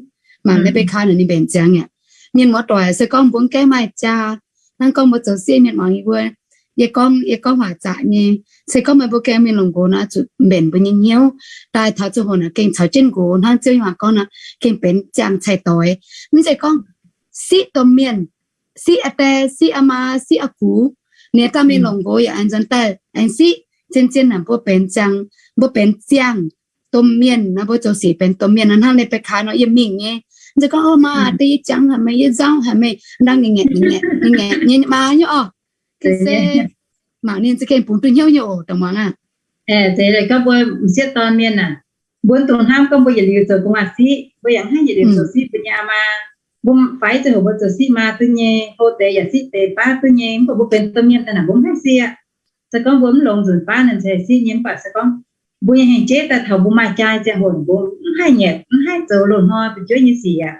Mangc naaiv bei kaa naaic ninh mbenc ziangx aqv. Mienh muoz-doic, se gorngv mbuo mv gaengh maaih jaa, hnangv gorngv mbuo zoux sieqv mienh muangx yie mbuo, yie gorngv, yie gorngv waac zaqc nyei. Se gorngv meih mbuo gaengh mingh longc nqox nor, zuqc mbenc mbuo nyei hnyouv daaih taux ziangh hoc naaic gengh caux jienv nqox hnangv Ziouv nyei waac gorngv nor, gengh benx ziangh cai-doix. Mv zeiz gorngv siqv domh mienh, siqv aa die, siqv aa maa, siqv aa gux. Ninh daaih mingh longc nqox yaac aengx nzuonx daaih aengx siqv. Zien-zien naaic mbuo benx ziangh, mbuo benx ziangh domh mienh nor, mbuo zoux sic benx domh mienh nor hnangv. Ninh bei kaa nor yie mingh nyei, mv zeiz gorngv, o, maa, deix yie jangx haic meih, yie nzauh haic meih, ndangv ninh ngaeqv, ninh ngaeqv, ninh ngaeqv nyei maa nyei orqc. Se mangc ninh za'gengh bungx duqv hnyouv nyei oc, dongh muangx aqv. Zeiz gorngv mbuo m'sieqv dorn mienh aah, mbuo dongh hnamv gorngv mbuo yietc liuz zoux gu'nguaaz-siqv, mbuo yaac mv haih yietc liuz zoux siqv mbuo nyei aa maa. Mbuo faix ziangh hoc mbuo zoux siqv maa duqv nyei, hlo deix yaac siqv deix baav duqv nyei, mv baac mbuo benx domh mienh daaih naaic mbuo mv haih siqv aqv. Se gorngv mbuo mv longx nzunc baav naaic cingx haih siqv nyei, mv baac se gorngv mbuo nyei hengx jeiv daaih taux mbuo maaih jaa ziangh hoc mbuo mv haih nyanc, mv haih zoux loz-hnoi fu'jueiv nyei sic aqv.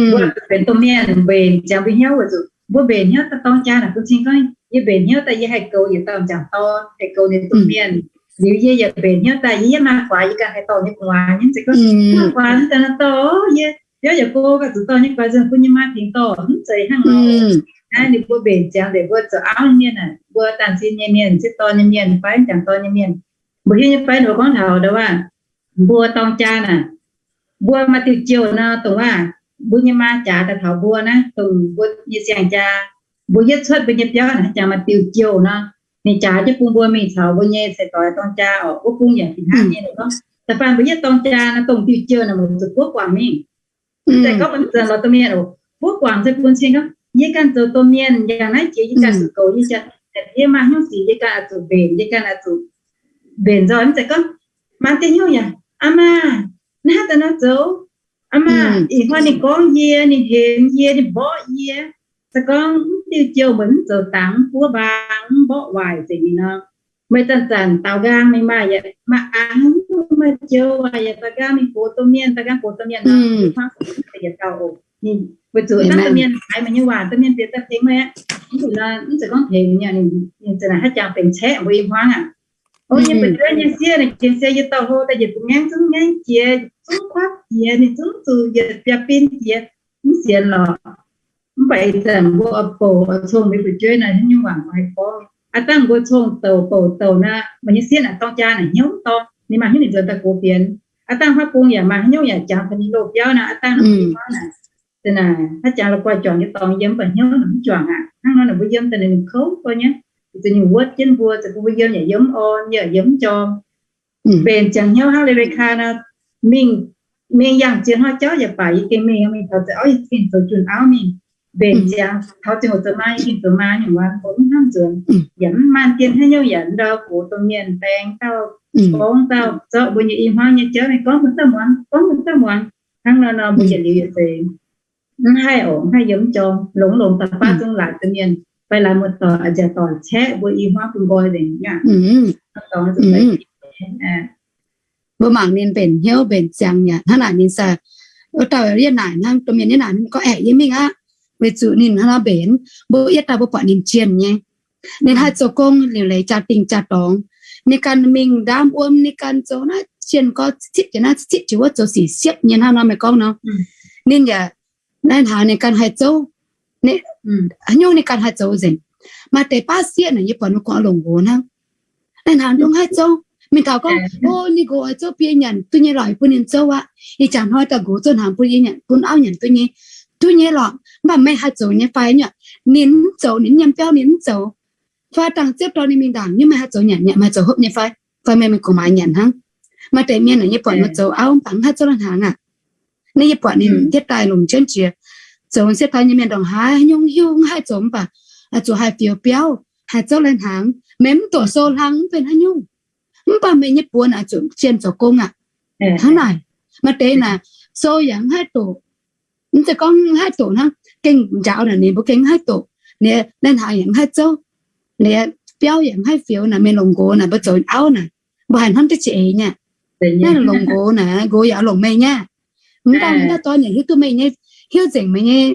Mbuo benx domh mienh mbenc ziangx mbuo hnyouv weic zuqc mbuo mbenc hnyouv daaih dorng jaa naaic bun cing gorngv yie mbenc hnyouv daaih yie haih goux yietc dauh m'jangc dorn, haih goux ninh domh mienh. Liuz yie yaac mbenc hnyouv daaih yie yaac maaih guaax, yie ganh haih dorh nyei gu'nguaaz nyei. Mv zeiz gorngv maaih guaax mv daaih nor dorh yie, biauv yaac go gauh zuqc dorh nyei guaax nzengc bun nyei maa dingc dorh, mv zeiz hnangv nor. Naaiv ninh mbuo mbenc ziangx nzengc, mbuo zoux auv nyei mienh aah, mbuo daan sin nyei mienh, m'sieqv dorn nyei mienh fai m'jangc dorn nyei mienh, mbuo hiuv nyei fai, ninh mbuo gorngv taux ndau wuov, mbuo dorng jaa naaic, mbuo maaih diuh jouh nor, dongh wuov mbuo nyei maa jaax daaih taux mbuo naaiv, dongh mbuo nyei siang-jaa, mbuo yietv cuotv mbuo nyei biauv naaic, jangx maaih diuh jouh nor, ninh jaax jienv bun mbuo mingh caux mbuo nyei ceix doix dorng jaa oc. Wuov bung yaac fih hnangv nyei. Ninh gorngv da'faanh mbuo yietv dorng jaa nor, dongh diuh jouh naaic mbuo zuqc buov guangc mingh. Mv zeiz gorngv mbuo nzuonx lorz domh mienh oc, buov guangc se bun cing gorngv yie ganh zoux domh mienh, yangh naaiv jiex yie ganh zuqc goux yie jaa, yie maaih hnyouv sic yie ganh oix zuqc mbenc, yie ganh oix zuqc mbenc nzoih. Mv zeiz gorngv maa diev hnyouv yaac, aa maa, naaiv haaix zanc nor zoux, aa maa, ih hnoi ninh gorngv yie, ninh hemx yie, ninh mborqv yie. Se gorngv mv diuh jouh meih mv zoux dangx, mv buov mbaang, mv mborqv waaic nzengc mingh nor, meih zanc-zanc daaux nqaang mingh maaih yaac maaih aqc, maaih joux waac yaac daaux nqaang mingh gox domh mienh, daaux nqaang gox domh mienh nor, mv zeiz yietc dauh oc. Ninh weic zuqc hnangv domh mienh haiz meih nyei waac, domh mienh bieqc daaih tengx meih aqv. Mv zuqc nor, mv zeiz gorngv tengx ninh, ninh za'naaic haaix jangx benx caeqv mbuo i hmuangv aqv. O, yie fu'jueiv nyei sieqv naaic, gengh se yie dauh hlo daaih yietc bung ngaengv zungv ngaengv jiex, zungv kuaatv jiex, ninh zungv zuqc yietc biaa bin jiex, mv sienx lorqc. Mv baac ih zanc mbuo oix bouc oix cong mbuo fu'jueiv naaic, haaix nyungc waac mbuo haih gorngv. Aav dangh mbuo cong-douc bouc-douc naaic, meih nyei sieqv naaic dorng jaa naaic hnyouv dorng, ninh maaih hnyouv ninh nzuonx daaih gox fienx. Aav dangh huaav bung yaac maaih haaix nyungc yaac jangx taux ninh loz-biauv naaic, aav dangh naaic, naaic, haaix jangx la'guaih juangc nyei dorngx yiem, mv baac hnyouv naaic mv juangc aqv. Hnangv nor naaic mbuo yiem daaih ninh kouv gorx nyei, zuqc ninh wuotv jienv mbuo, zuqc bun mbuo yiem yaac yiem mv orn, yiem yaac yiem mv jorm. Mbenc ziangx hnyouv hnangv Lebekaa nor, mingh, mingh yangh ziex hnoi jauv yaac baac yie gengh mingh, mingh taux za'auv yie gengh zoux junh auv mingh. Mbenc ziangx taux ziangh hoc zoux maa yie gengh zoux maa nyungc, mv hnamv nzuonx, yaac mv maaih dien haaix nyungc yaac ndau gox domh mienh, baeng dauh, gorngv dauh, zorqv mbuo nyei i hmuangv nyei jauv mingh gorngv bun dauh muangx, gorngv bun dauh muangx. Hnangv nor nor mbuo yietc liuz yietc seix mv haih oc, mv haih yiem mv jorm, longx longx daaih baav zungv laaix domh mienh fai laaix muoz-doic, nziaauc doic caeqv mbuo i hmuangv bun nqoi nzengc aqv. Mbuo mangc ninh mbenc hnyouv mbenc ziangx yaac hnangv naaic ninh sa, wuov dauh yie naaic hnangv, domh mienh yie naaic ninh gorngv aeqv, yie mingh aqv. Weic zuqc ninh hnangv nor mbenc, mbuo yietv daaih mbuo buatc ninh jienh nyei. Ninh haih zoux gong liuc leiz jaa-dingh jaa-dorngx. Ninh ganh mingh ndaam wuom, ninh ganh zoux naaiv jienh gorx, citv jiex naaiv, citv jiex wuov, zoux sic siepv nyei hnangv nor meih gorngv nor. Ninh yaac naaiv hnangv ninh ganh haih zoux. Haaix nyungc ninh ganh haih zoux nzengc. Maaih deix baav sieqv naaic yie buatc ninh kungx longc nqox hnangv. Naaiv hnangv ndongc haih zoux. Mingh taux gorngv, o, ninh nqox oix zouv bun yie nyanc duqv nyei lorqc, bun ninh zouv aqv. Ih jaax hnoi dauh nqox zouv hnaangx bun yie nyanc, bun auv nyanc duqv nyei, duqv nyei lorqc. Mv baac meih haih zoux nyei fai? Nyuoqc, ninh mv zoux, ninh nyiemc biauv ninh mv zoux. Fai dangh ziouv dorh ninh mingh ndaangc, nyei meih haih zoux nyanc, nyanc meih zoux hopv nyei fai? Fai meih mingh gu'nguaaic nyanc hnangv. Maaih deix mienh yie buatc ninh zoux auv mv baac mv haih zouv la'hnaangx aqv. Naaiv yie buatc ninh yietv daaih longc jienv jiex, zoux sieqv taux nyei mienh ndongc haaix nyungc hiuv mv haih zoux mv baac zuqc haih fioux biauv, haih zouv la'hnaangx. Meih mv doqc sou hlang mv benx haaix nyungc. Mv baac meih nyei buoz naaic zuqc jienh zoux gong aqv. Hnangv naaic, maaih deix naaic sou yaac mv haih doqc. Mv zeiz gorngv mv haih doqc hnangv, gengh njaaux naaic ninh mbuo gengh mv haih doqc. Ninh la'hnaangx yaac mv haih zouv, ninh biauv yaac mv haih fioux naaic, meih longc nqox naaic mbuo zoux auv naaic, mbuo haiz hnamv duqv za'eix nyei. Naaiv longc nqox naaic, nqox yaac oix longc meih nyei. Mv daaih, mv daaih dorn yaac hiuv duqv meih nyei, hiuv nzengc meih nyei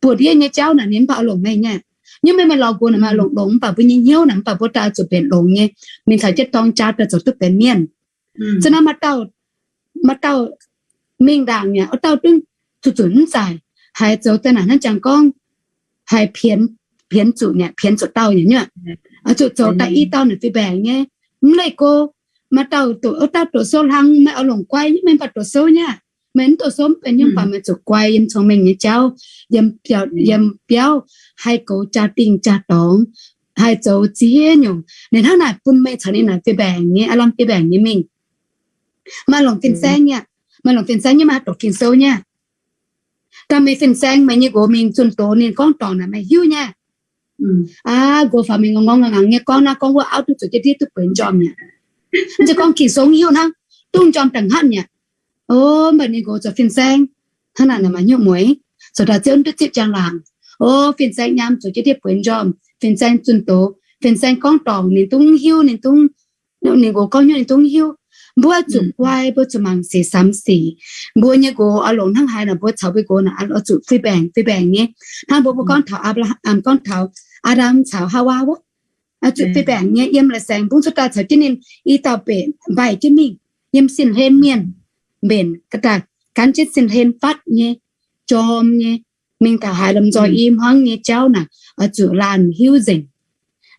buoz-ndiev nyei jauv naaic, ninh mv baac oix longc meih nyei. Nyei meih, meih lorz nqox naaic, meih longc, longc mv baac mbuo nyei hnyouv naaic mv baac mbuo daaih zuqc mbenc longx nyei, mingh taux jienv dorng jaa daaih zoux duqv benx mienh. Za'naaiv maaih dauh, maaih dauh mingh ndaangc yaac, o, dauh dungv zuqc zunc mv zaic, haiz zoux daaih naaic hnangv jangx gorngv, haiz pienx, pienx zuqc nyei, pienx zuqc dauh nyei nyuoqc, zuqc zoux daaih i dauh naaic fih mbaengc nyei. Mv leih go, maaih dauh doqc, o, dauh doqc sou hlang, meih oix longc guai nyei, meih mv baac doqc sou nyei. Meih mv doqc sou mv benx nyungc baac meih zuqc guai yiem cong-mengh nyei jauv, yiem biauv, haih goux jaa-dingh jaa-dorngx, haih zoux ziex nyungc. Ninh hnangv naaic bun meih caux ninh naaic fih mbaengc nyei, aav lamh fih mbaengc nyei mingh. Maaih longc fin-saeng nyei, maaih longc fin-saeng nyei, maaih haih doqc Ging-Sou nyei. Dangh meih fin-saeng meih nyei nqox mingh zunh doz ninh gorngv dorngc naaic meih hiuv nyei. Aav, nqox faaux mingh ngorngv ngorngv ngangc nyei gorngv naaiv gorngv wuov, auv duqv zuqc jienv ndiev duqv bueix njormh mi'aqv. Mv zeiz gorngv Ging-Sou hiuv hnangv, duqv njormh da'hnangv mi'aqv. O, mv baac ninh nqox zoux fin-saeng hnangv naaic, maaih hnyouv mueiz, zoux daaih Ziouv duqv zipv njang-laangc. O, fin-saeng nyaam zuqc jienv ndiev bueix njormh, fin-saeng zunh doz, fin-saeng gorngv dorngc ninh dungv hiuv, ninh dungv, ninh nqox gorngv hnyouv ninh dungv hiuv. Mbuo zuqc guai, mbuo zuqc mangc sic samx sic. Mbuo nyei nqox oix longc hnangv haaix naaic, mbuo caux mbuo nqox naaic oix zuqc fih mbaengc fih mbaengc nyei. Hnangv mbuo, mbuo gorngv taux Apc^laa^ham, gorngv taux Aa^ndam caux Haawaa wuov, zuqc fih mbaengc nyei yiem la'saengx bungx cuotv daaih caux jienv ninh i dauh mbenc mbaih jienv mingh yiem sin-hlen mienh, mbenc ga'daaih gan jienv sin-hlen fatv nyei, jorm nyei, mingh taux haaix lomh nzoih i hmuangv nyei jauv naaic oix zuqc laanh hiuv nzengc.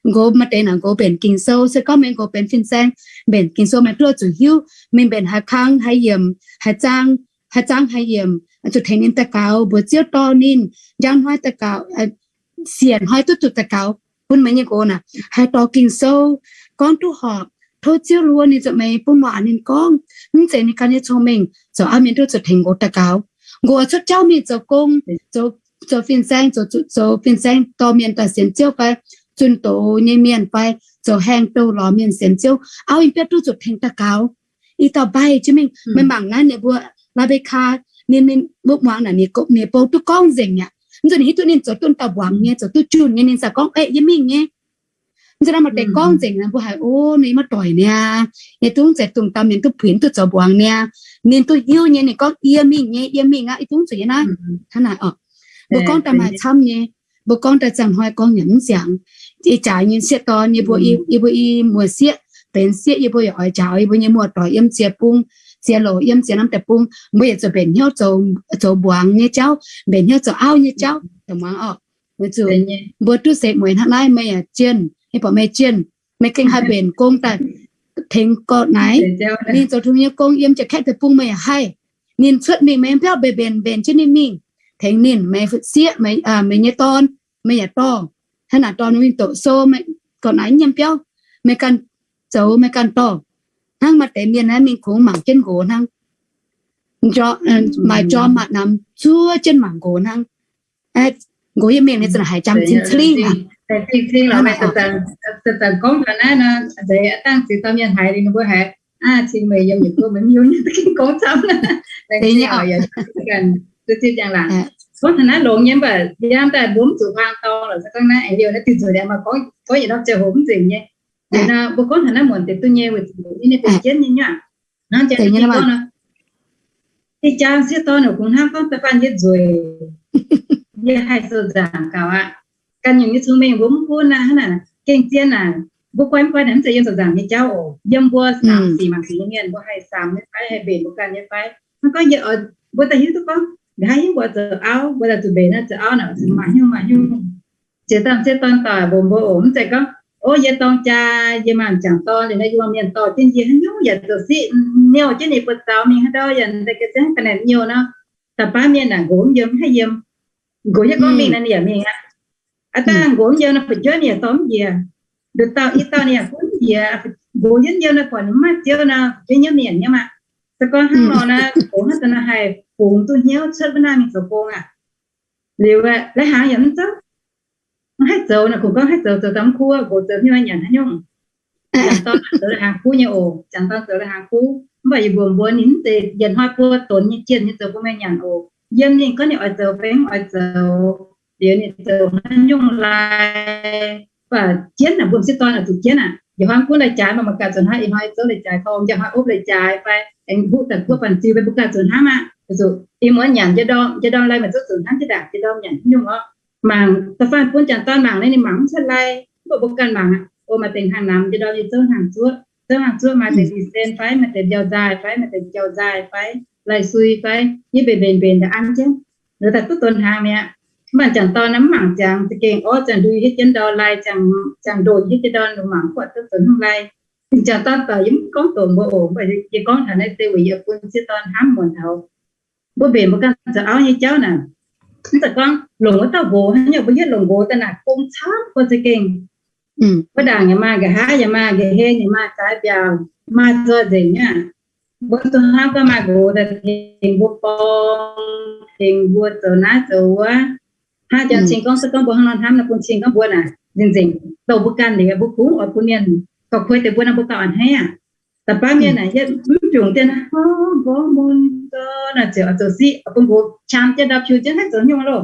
Nqox maaih deix naaic nqox mbenc Ging-Sou, se gorngv meih nqox benx fin-saeng, mbenc Ging-Sou meih duqv zuqc hiuv mingh mbenc haaix kang haaix yiemc, haaix zaang, haaix zaang haaix yiemc, zuqc tengx ninh daux gaux, mbuox Ziouv dorh ninh, njang hnoi daux gaux, siec hnoi duqv zuqc daux gaux bun meih nyei nqox naaic haih dorh Ging-Sou, gorngv duqv horpc, tov Ziouv luoh ninh zuqc meih bun waac ninh gorngv, mv zeiz ninh ganh nyei cong-mengh, zoux auv mienh duqv zuqc tengx nqox daux gaux. Nqox cuotv jauv mingh zoux gong, zoux fin-saeng, zoux, zoux fin-saeng dorh mienh daaih sienx Ziouv fai, zunh doz nyei mienh fai, zoux haengh douh lorz mienh sienx Ziouv, auv yiem biauv duqv zuqc tengx daux gaux. I dauh mbaih jienv mingh, meih mangc naaiv ninh mbuo Laa^mbe^kaa, ninh, ninh mbuo muangx naaic ninh bou duqv gorngv nzengc aqv. Mv zeiz ninh hiuv duqv ninh zoux duqv dauh mbuangz nyei, zoux duqv junh nyei, ninh zaqc gorngv, Eix, yie mingh nyei. Mv zeiz nor maaih deix gorngv nzengc, mbuo haiz, O, ninh maiv doic niaa, yie dungv zeiz dungx dauh mienh duqv puix duqv zoux mbuangz niaa. Ninh duqv hiuv nyei, ninh gorngv, Yie mingh nyei, yie mingh aqv, yie dungv zuqc yie naaiv. Hnangv naaic oc. Mbuo gorngv daaih maaih camv nyei, mbuo gorngv daaih ziangh hnoi gorngv yaac mv siangx. Ih jaax nyei sieqv dorn, yie mbuo, yie mbuo i muoz-sieqv, benx sieqv, yie mbuo yaac oix njaaux yie mbuo nyei muoz-doic yiem ziex bung, ziex louc, yiem ziex norm deic-bung, mbuo yaac zuqc mbenc hnyouv zoux mbuangz nyei jauv, mbenc hnyouv zoux auv nyei jauv, dongh muangx oc. Weic zuqc mbuo duqv seix mueiz hnangv naaiv, meih yaac jienh, yie buatc meih jienh, meih gengh haih mbenc gong daaih tengx gorqv-naaiv. Ninh zoux tong nyei gong yiem Janx-Kaeqv deic-bung meih yaac haih. Ninh cuotv mingh meih biauv mbenc, mbenc jienv ninh mingh, tengx ninh, meih sieqv, meih nyei dorn, meih yaac dorh. Hnangv naaic dorh ninh doqc sou, gorqv-naaiv nyiemv biauv, meih ganh zoux, meih ganh dorh. Hnangv maaih deix mienh naaiv mingh kungx mangc jienv nqox hnangv. Maaih jorm maaih namx zuov jienv mangc nqox hnangv. Nqox yie mingh ninh za'naaic haiz jangx cing cling aqv. Cing cling lorqc, meih zanc-zanc gorngv taux naaiv nor, deix dangh ziex dauh mienh haiz ninh mbuo haiz, Aav, cing meih yiem yietc zungv meih mv hiuv nyei, gengh gorngv camv. Duqv zipv njang-laangc. Gorngv taux naaiv longx nyei, mv baac yiem daaih mbuo mv zuqc huaang dorng lorqc. Se gorngv naaiv aengx liouh naaiv diuh nzunc aengx maaih gorngv, gorngv yietc norm ziangh hoc mv nzengc nyei. Liuz nor mbuo gorngv taux naaiv muonc deix duqv nyei, weic zuqc ninh nyei benx jienv nyei nyuav. Hnangv jaa gorngv nor, ih jaax sieqv dorn kungx hnamv gorngv da'faanh yie nzueic, yie haih sou nzaangc gaux aqv. Ganh nyungc nyei cong-mengh mbuo mv gunv aqv. Hnangv naaic gengh zien naaic, mbuo guai mv guai naaic mv zeiz yiem zoux nzaangc nyei jauv oc. Yiem mbuo samx sic mangc sic nyei mienh, mbuo haih samx nyei fai, haih mbenc mbuo ganh nyei fai. Hnangv gorngv yie, mbuo daaih hiuv duqv gorngv nqa'haav hingv mbuo zoux auv, mbuo daaih zuqc mbenc naaiv zoux auv naaic, maaih hnyouv maaih hnyouv. Ziex dauh sieqv dorn doic mbuox mbuo oc, mv zeiz gorngv Ov, yie dorng jaa, yie maaih m'jangc dorn liuz nor, yie maaih mienh dorh jienv yie haaix nyungc yaac zoux siqv, niouh jienv ninh buoz-zaux mingh haaix ndau yaac da'ga'zengv ga'naaiv niouh nor. Da'faanh mienh naaic nqox mv yiem, mv haih yiem. Nqox yie gorngv mingh nor ninh yaac mingh aqv. Aav dangh nqox mv yiem nor fu'jueiv ninh yaac dorh mv njiec. Nduqc dauh i dauh ninh yaac gunv njiec. Nqox yiem yiem nor buatc ninh mv maaih ziouv nor, fu'jueiv nyiemv mienh nyei maah. Se gorngv hnangv nor naaic, nqox hnangv daaih nor haih fungx duqv hnyouv cuotv wuov naaiv mingh zoux gong aqv. Liuz la'hnaangx yaac mv zouv, mv haih zoux nor, kungx gorngv haih zoux, zoux daaih mv kuv, nqox zoux hnyouv nyanc haaix nyungc. M'jangc dorn zoux la'hnaangx kuv nyei oc. M'jangc dorn zoux la'hnaangx kuv, mv baac yie mbuox mbuo ninh mv zeiz yietc hnoi buo donx nyei jienh nyei zoux bun meih nyanc oc. Yiem ninh gorngv ninh oix zoux fai mv oix zoux, liuz ninh zoux haaix nyungc lai, mv baac jienv naaic, mbuo m'sieqv dorn oix zuqc jienv aqv. Yietc hnoi mv gunv lai-jaaix, mv baac maiv gaax zuqc hnangv, ih hnoi zoux lai-jaaix gorngv, njang hnoi opv lai-jaaix fai aengx huv daaih guoqv banh ziux fai mbuo ganh zuqc hnamv aqv. Weic zuqc ih muonz nyanc njang ndorm, njang ndorm lai maaih zouv zuqc hnamv jienv ndaangc njang ndorm nyanc haaix nyungc orqc. Mangc da'faanh bun m'jangc dorn mangc naaiv ninh mangc mv cuotv lai, mv baac mbuo ganh mangc aqv. O, maaih deix hnaangx namx njang ndorm yie zouv hnaangx zuoqv, zouv hnaangx zuoqv maaih deix dicen fai, maaih deix mbiauh nzaaih fai, maaih deix jauh nzaaih fai, lai-sui fai, yie mbenc mbenc mbenc daaih an jienv. Liuz daaih duqv donx hnaangx mi'aqv. Mv baac m'jangc dorn naaiv mv mangc ziangx, za'gengh orv ziangx ndui hietv jienv ndau lai, ziangx ndoh hietv jienv ndau, ninh mangc mv buatc duqv zoux haaix nyungc lai. M'jangc dorn daaih yie mv gorngv doqc mbuo oc, mv baac yie gorngv taux naaiv se weic yie bun m'sieqv dorn hnamv muonc taux mbuo mbenc mbuo ganh zoux auv nyei jauv naaic. Mv zeiz gorngv longc wuov dauh nqox haaix nyungc, mbuo hietv longc nqox daaih naaic gong camv buo za'gengh. Wuov ndaangc yaac maaih, nqa'haav yaac maaih, nqa'haav yaac maaih, zaaix mbiaauc maaih, zoih nzengc nyei aqv. Mbuo zuqc hnamv gorngv maaih nqox daaih tengx mbuo borng, tengx mbuo zoux naaiv zoux wuov. Hnangv jaax cing gorngv, se gorngv mbuo hnangv nor hnamv nor, bun cing gorngv mbuo naaic nzengc nzengc douh mbuo ganh liuz, mbuo kungx oix bun mienh, gauh kuei deix mbuo nor mbuo gauh a'hneiv aqv. Da'faanh mienh naaic yietv mv jungx dien naaiv, gorngv mun gau naaic ziouc oix zoux siqv, oix bun nqox qam jienv ndau piu jienv haaix zoux nyungc loh.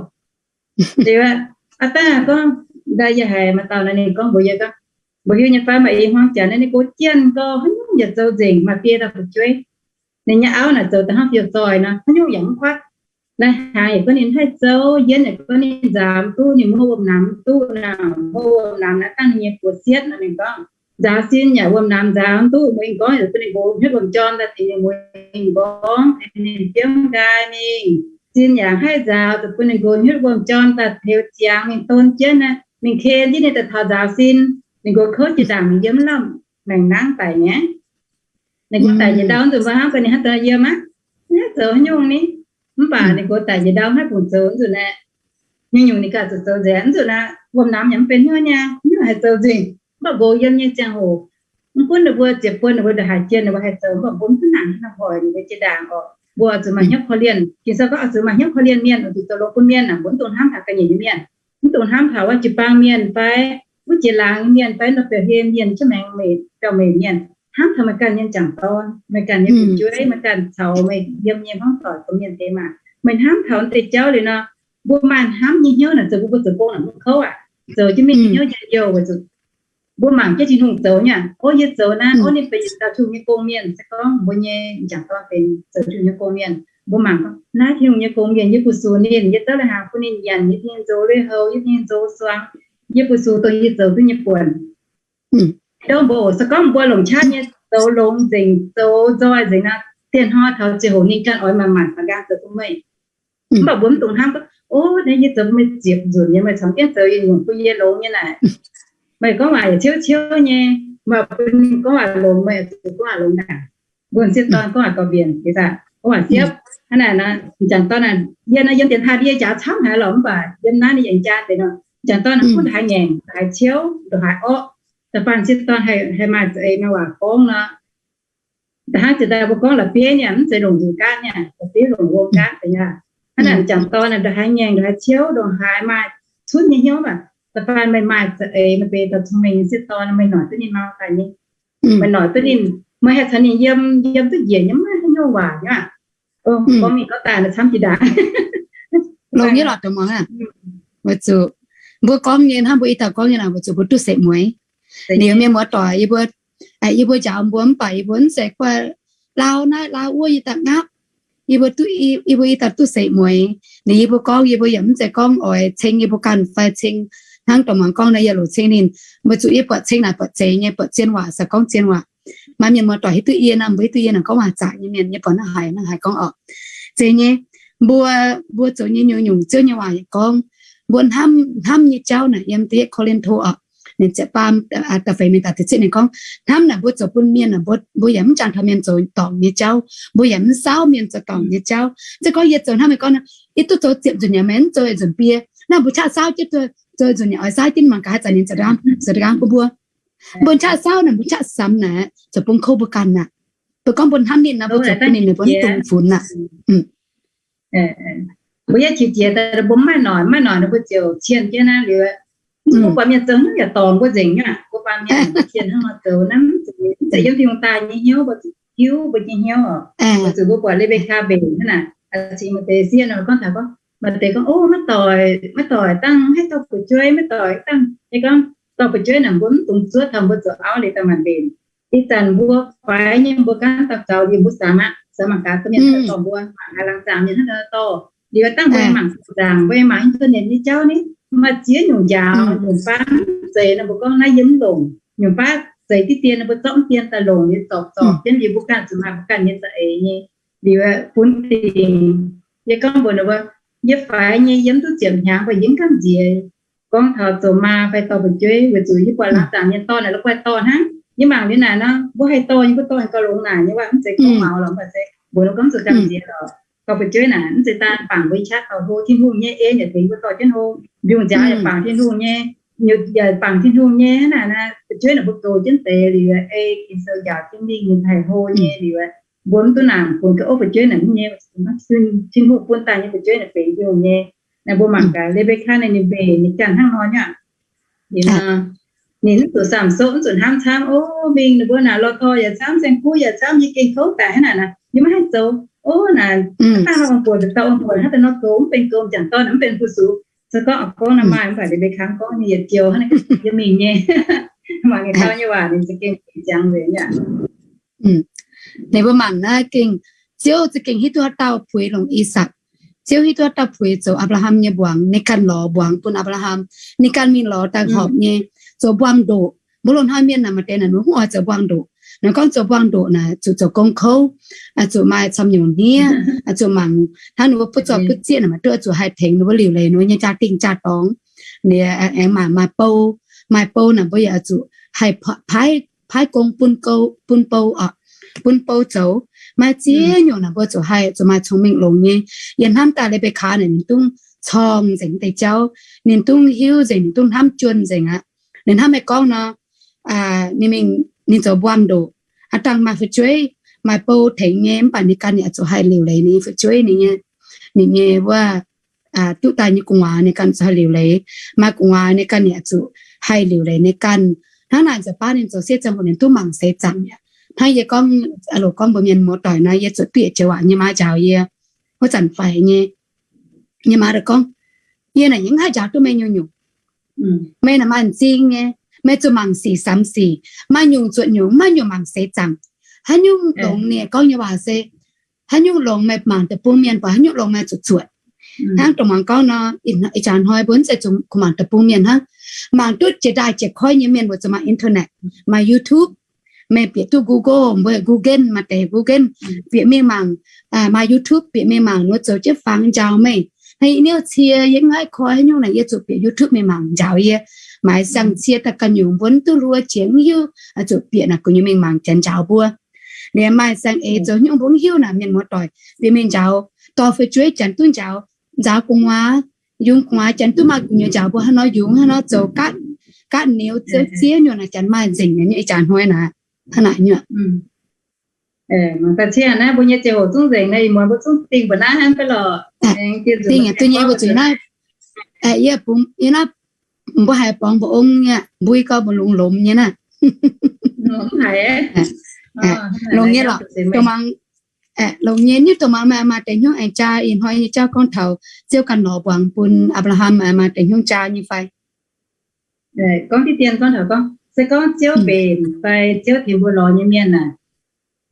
Liuz aqv, aav dangh gorngv, ndau yie haiz maaih dauh naaiv ninh gorngv mbuox yie gorngv, mbuo hiuv nyei fai, maaih ih hmuangv janx naaiv ninh gox jienv gau, haaix nyungc yaac zoux nzengc, maaih biei dauh fu'jueiv. Ninh nyei auv naaic zoux da'hnangv fiou zoih nor, haaix nyungc yaac mv kuatv. Lai-hnaangx yaac gunv ninh haih zouv, yienv yaac gunv ninh nzaaux mv duqv, ninh muoz wuom-namx mv duqv nor, muoz wuom-namx naaiv dangh ninh nyei buoz sietv nor. Ninh gorngv nzaaux sin yaac wuom-namx nzaaux mv duqv, muoz-inh gorngv yaac bun ninh nqox hnyutv wuom-jorm daaih tengx ninh muoz-inh nqorngv, ninh biomv nqaai mingh. Sin yaac haih nzaaux, zuqc bun ninh nqox hnyutv wuom-jorm daaih teux ziangx mingh don jienv, mingh ken jienv ninh daaih taux nzaaux sin. Ninh nqox kouv jiex ndaangc mingh yiem mv lamh maengc nangv daic nyei. Ninh nqox daic njiec ndau nzunc mbuo hnamv gaax ninh hnangv daaih yiem aqv, mv haih zoux haaix nyungc ni. Mv baac ninh nqox daic njiec ndau mv haih fungc zoux nzunc aeqv, nyungc-nyungc ninh ganh zuqc zoux nzengc. Nzunc naaiv wuom-namx yaac mv benx hnyouv nyei, haaix nyungc haih zoux nzengc. Mv baac nqox yiem nyei ziangh hoc, mv gunv ninh mbuo ziepc buonc ninh mbuo ndongc haaix jienh ninh mbuo haih zoux, mv baac mbuo mv duqv nangc hnangv hoic ninh mbuo jiex ndaangc orqc. Mbuo oix zuqc maaih hnyouv korv-lienh. Ging-Sou gorngv oix zuqc maaih hnyouv korv-lienh mienh, oix zuqc zoux longx bun mienh naaic, mbuo mv dungx hnamv taux ga'nyiec nyei mienh, mv dungx hnamv taux wuov jiu-baang mienh fai wuov jiex laangz nyei mienh fai nor, biauv-hlen mienh, jienv maengx meih biauv-meih mienh, hnamv taux meih ganh nyei m'jangc dorn, meih ganh nyei fu'jueiv, meih ganh caux meih yiem nyei hmuangv doic bun mienh deix maah. Meih hnamv taux deix jauv liuz nor, mbuo maaih hnamv nyei hnyouv naaic, zoux mbuo, mbuo zoux gong naaic mv kouv aqv. Zoux jienv mingh nyei hnyouv njien-youh weic zuqc mbuo mangc jienv Tin-Hungh zoux nyei aqv. Ov, yie zoux naaiv, ov, ninh benx dauh Tin-Hungh nyei gong-mienh. Se gorngv mbuo nyei m'jangc dorn benx zoux Tin-Hungh nyei gong-mienh, mbuo mangc gorngv naaiv Tin-Hungh nyei gong-mienh, yie bu sux ninh, yie zorqv lai-hnaangx bun ninh nyanc, yie bun ninh nzou lui-houx, yie bun ninh nzou suangx, yie bu sux dongh yie zoux duqv nyei buonc. Ndongc mbuo oc, se gorngv mbuo longc qaqv nyei zoux longx nzengc, zoux nzoih nzengc nor, dieh hnoi taux ziangh hoc ninh ganh oix manc-manc taux nqaang zoux bun meih. Mv baac mbuo mv dungx hnamv gorngv, ov, naaiv yie zoux bun meih ziepc nzunc nyei, meih camv jienv zoux yie nyungc bun yie longx nyei naaic. Meih gorngv waac yaac ciouv ciouv nyei, meih bun ninh gorngv waac longx, meih zuqc gorngv waac longx naaic. Mbuo m'sieqv dorn gorngv waac gauh mbienc, gorngv waac siepv. Hnangv naaic nor, m'jangc dorn naaic, yie nor yiem dienx taaih yie jaax camv haic lorqc, mv baac yiem naaiv ninh yaac jaa deix nor, m'jangc dorn naaic gunv ndongc haaix ngaengc, ndongc haaix ciouv, ndongc haaix orqv, da'faanh m'sieqv dorn haih maaih za'eix maaih waac gorngv nor. Da'hnangv jiex daaih mbuo gorngv la'bieiv nyei, mv zeiz longc nzuqc gaatv nyei, la'bieiv longc wuom gaatv deix nyei. Hnangv naaic m'jangc dorn naaic ndongc haaix ngaengc, ndongc haaix ciouv, ndongc haaix maaih cunv nyei hnyouv aqv. Da'faanh meih maaih za'eix, meih benx dauh cong-mengh nyei m'sieqv dorn, meih noic duqv ninh mau daaih nyei. Meih noic duqv ninh, meih haih caux ninh yiem, yiem duqv njiec nyei, mv maaih haaix nyungc waac nyei aqv. Gorngv mingh gorngv daaih naaic camv jiex ndaangc. Longx nyei lorqc, dongh muangx aqv. Weic zuqc mbuo gorngv nyei hnangv mbuo i dauh gorngv nyei naaic, weic zuqc mbuo duqv seix mueiz. Liuz mienh muoz-doic, yie mbuo, yie mbuo njaaux mbuo mv baac yie mbuo mv zeiz guai lauh naaiv lauh wuov yie daaih ngapv. Yie mbuo duqv, yie mbuo i dauh duqv seix mueiz. Ninh yie mbuo gorngv yie mbuo yaac mv zeiz gorngv oix ceng yie mbuo ganh fai ceng hnangv dongh muangx gorngv nor yie loc ceng ninh. Weic zuqc yie buatc ceng naaic buatc zeiz nyei, buatc zien waac se gorngv zien waac. Maaih mienh muoz-doic hiuv duqv yie nor, mbuo hiuv duqv yie naaic gorngv waac-zaqc nyei mienh, yie buatc naaiv haiz, naaiv haiz gorngv orqc. Zeiz nyei, mbuo, mbuo zoux nyei nyungc-nyungc Ziouv nyei waac yaac gorngv, mbuo hnamv, hnamv nyei jauv naaic yiem da'yietv Ko^lin^to orqc, Ninh ziepc faam da'feix mingh da'ziepc cietv ninh gorngv, hnamv naaic mbuo zoux bun mienh naaic, mbuo yaac mv jangx taux mienh zoux dorngc nyei jauv, mbuo yaac mv saauv mienh zoux dorngc nyei jauv. Se gorngv yie zoux hnangv meih gorngv, yie duqv zoux ziepc nzunc nyei, meih mv zoux nzunc biei. Naaiv mbuo qaqv saauv jienv, zoux nzunc nyei oix saauv jienv mangc gaax haaix zanc ninh zoux dangv mbuo. Mbuo qaqv saauv naaic, mbuo qaqv samx naaic, zoux bun kouv mbuo ganh aqv. Mbuo gorngv mbuo hnamv ninh nor, mbuo zoux bun ninh, ninh mbuo mv dungx funx aqv. Mbuo yietv qiex jiez daaih mbuo mv maaih noic, mv maaih noic nor mbuo ziouc cien jienv naaiv liuz, mv buatc mienh zoux hnangv yaac dorngc mbuo nzengc nyei aqv. Mbuo baamh mienh cien hnangv nor zoux naaiv, mv zeiz yiem Tin-Hungh daaih nyei hnyouv, mbuo zuqc hiuv mbuo nyei hnyouv oc. Mbuo zuqc mbuo buatc Lebekaa mbenc hnangv naaic, cingx maaih deix sieqv nor gorngv taux gorngv, maaih deix gorngv, o, maiv doic, maiv doic dangh maiv haih dorh fu'jueiv, maiv doic dangh. Yie gorngv dorh fu'jueiv naaic mbuo mv dungx zuov taux mbuo zoux auv liuz daaih maanc mbenc. Ih zanc mbuo faix nyei mbuo ganh daux gaux liuz mbuo samx aqv, samx mangc gaax mienh dorh mbuo, mangc gaax laangz zaangc mienh hnangv nor dorh. Liuz dangh mbuo mangc zaangc, mbuo mangc internet nyei jauv ni, maaih ziex nyungc njaaux, nyungc baav mv zeiz nor mbuo gorngv naaiv yie mv longc, nyungc baav zeiz diqv dien nor mbuo zorqv mv dien daaih longc nyei, zorpc zorpc jienv liuz mbuo ganh zuqc maaih mbuo ganh nyei za'eix nyei. Liuz funx dingc, yie gorngv mbuox ninh mbuo, yie faix nyei yie mv duqv ziepc hnyangx fai yie mv gamh nziex gorngv taux zoux maa fai dorh fu'jueiv, weic zuqc yie buatc laangz zaangc mienh dorh naaic la'guaih dorh hnangv. Yie mangc liuz naaic nor, mbuo haih dorh nyei, mbuo dorh gauh longx naaic nyei waac, mv zeiz gorngv maux lorqc, mv baac se mbuox ninh gorngv zuqc gamh nziex lorqc. Dorh fu'jueiv naaic mv zeiz daan bangc mbuo qaqv taux hlo, Tin-Hungh nyei en yaac tengx mbuo dorh jienv hlo, mbiungc njaaux yaac bangc Tin-Hungh nyei, nyutc yaac bangc Tin-Hungh nyei. Hnangv naaic, fu'jueiv naaic mbuo goux jienv deix liuz, ei Ging-Sou njaaux jienv mingh ninh haih hlo nyei liuz, mbuo mv duqv nangc funx ga'oqv fu'jueiv naaic mv nyei, Tin-Hungh bun daaih nyei fu'jueiv naaic benx Tin-Hungh nyei. Naaiv mbuo mangc gaax Lebekaa naaiv ninh mbenc ninh ganh hnangv nor nyei. Ninh mv zuqc samx soqv, mv zuqc hnamv camv, o, mingh ninh mbuo naaic lorh torh yaac camv, saeng-kuv yaac camv, nyei gengh kouv daic hnangv naaic, yie maiv haih zoux. O, naaic dangh ong-buonc, dauh ong-buonc hnangv daaih nor goux, mv benx goux m'jangc dorn, mv benx fu-sux. Se gorngv gorngv naaiv maaih mv baac Lebekaa gorngv ninh yietc joux hnangv, yie mingh nyei. Mangc ninh dau nyei waac ninh za'gengh ziangx nzengc aqv. Ninh mbuo mangc naaiv gengh, Ziouv za'gengh hiuv duqv haaix dauh puix longc I^sakc. Ziouv hiuv duqv haaix dauh puix zoux Apc^laa^ham nyei mbuangz, ninh ganh lorz mbuangz bun Apc^laa^ham. Ninh ganh mingh lorz daaih horpc nyei, zoux mbuangz-ndoqc. Mbuo loz-hnoi mienh naaic maaih deix naaic ninh mv oix zoux mbuangz-ndoqc. Ninh gorngv zoux mbuangz-ndoqc naaic zuqc zoux gong kouv, zuqc maaih camv nyungc hniev, zuqc mangc hnangv ninh mbuo butv zorqv butv zieqv naaic maaih duqv zuqc haih tengx ninh mbuo liuc leiz ninh mbuo nyei jaa-dingh jaa-dorngx. Ninh aengx mangc maaih bou, maaih bou naaic mbuo yaac zuqc haih paaiv, paaiv gong bun bou oc, bun bou zoux. Maaih ziex nyungc naaic mbuo zuqc haih zuqc maaih cong-mengh longx nyei. Yie hnamv daaih Lebekaa naaic ninh dungv corng nzengc deix jauv, ninh dungv hiuv nzengc, ninh dungv hnamv juonh nzengc aqv. Ninh hnamv meih gorngv nor, ninh mingh, ninh zoux mbuangz-ndoqc, aav dangh maaih fu'jueiv, maaih bou tengx nyei, mv baac ninh ganh yaac zuqc haih liuc leiz ninh nyei fu'jueiv, ninh nyei, ninh nyei wuov duqv daaih nyei gu'nguaaz ninh ganh zuqc haih liuc leiz. Maaih gu'nguaaz ninh ganh yaac zuqc haih liuc leiz ninh ganh. Hnangv naaic nziex baav ninh zoux sieqv ziangh hoc ninh duqv mangc seix zaangc mi'aqv. Hnangv yie gorngv, loz gorngv mbuox mienh muoz-doic nor, yie zuqc bieqc joux waac nyei maa njaaux yie, wuov zanc faix nyei, yie maa gorngv, yie naaic yie mv haih njaaux duqv meih nyungc-nyungc. Meih naaic maaih m'zing nyei, meih zuqc mangc sic samx sic, maaih nyungc zuotc nyungc, maaih nyungc mangc seix zaangc. Haaix nyungc longx, ninh gorngv nyei waac se, haaix nyungc longx meih mangc deic-bung mienh, buatc haaix nyungc longx meih zuqc zuotc. Hnangv dongh muangx gorngv nor, ih jaax hnoi mbuo mv zeiz zuqc kuh mangc deic-bung mienh hnangv, mangc duqv jiex ndaaih jiex koiv nyei mienh mbuo zuqc maaih internet, maaih YouTube, meih bieqc duqv Google, mbuo Google, maaih deix Google, bieqc mingh mangc, maaih YouTube bieqc mingh mangc, ninh mbuo zoux jienv fangx njaaux meih. Hnangv yie niouv cie, yie mv haih koi haaix nyungc naaic, yie zuqc bieqc YouTube mingh mangc njaaux yie. Maaih saeng-cie daaih ganh nyungc mbuo mv duqv hluo jiex mv hiuv, zuqc bieqc naaic gu'nyuoz mingh mangc janx njaaux mbuo. Liemh maaih saeng-eix zoux nyungc mbuo mv hiuv naaic, mienh muoz-doic bieqc mingh njaaux, dorh fu'jueiv janx duqv njaaux, njaaux gu'nguaaz, yungz gu'nguaaz janx duqv maaih gu'nyuoz njaaux mbuo haaix nor yungz, haaix nor zoux gaatv, gaatv niouz, zoux ziex nyungc naaic janx maaih nzengc nyei, ih jaax hnoi naaic, hnangv naaic nyungc. Mangc daaih ciev naaiv mbuo nyei ziangh hoc zungv nzengc naaiv, ih muonz mbuo zungv dingh mbuo naaiv hnangv fai lorqc. Dingh yaac duqv nyei mbuo zuqc naaiv, yie bungx yie naaiv, mbuo haiz borngz mbuo ong nyei, mbui gau mbuo longx lomz nyei naaiv. Longx nyei lorqc, dongh mangc, longx nyei. Niouv dongh mangc meih maaih deix hnyouv aengx jaa ih hnoi nyei jauv gorngv taux Ziouv ganh lorz mbuangz bun Apc^laa^ham, maaih deix hnyouv jaa nyei fai? Gorngv diqv dien gorngv taux gorngv se gorngv Ziouv mbenc fai Ziouv tengx mbuo lorz nyei mienh naaic,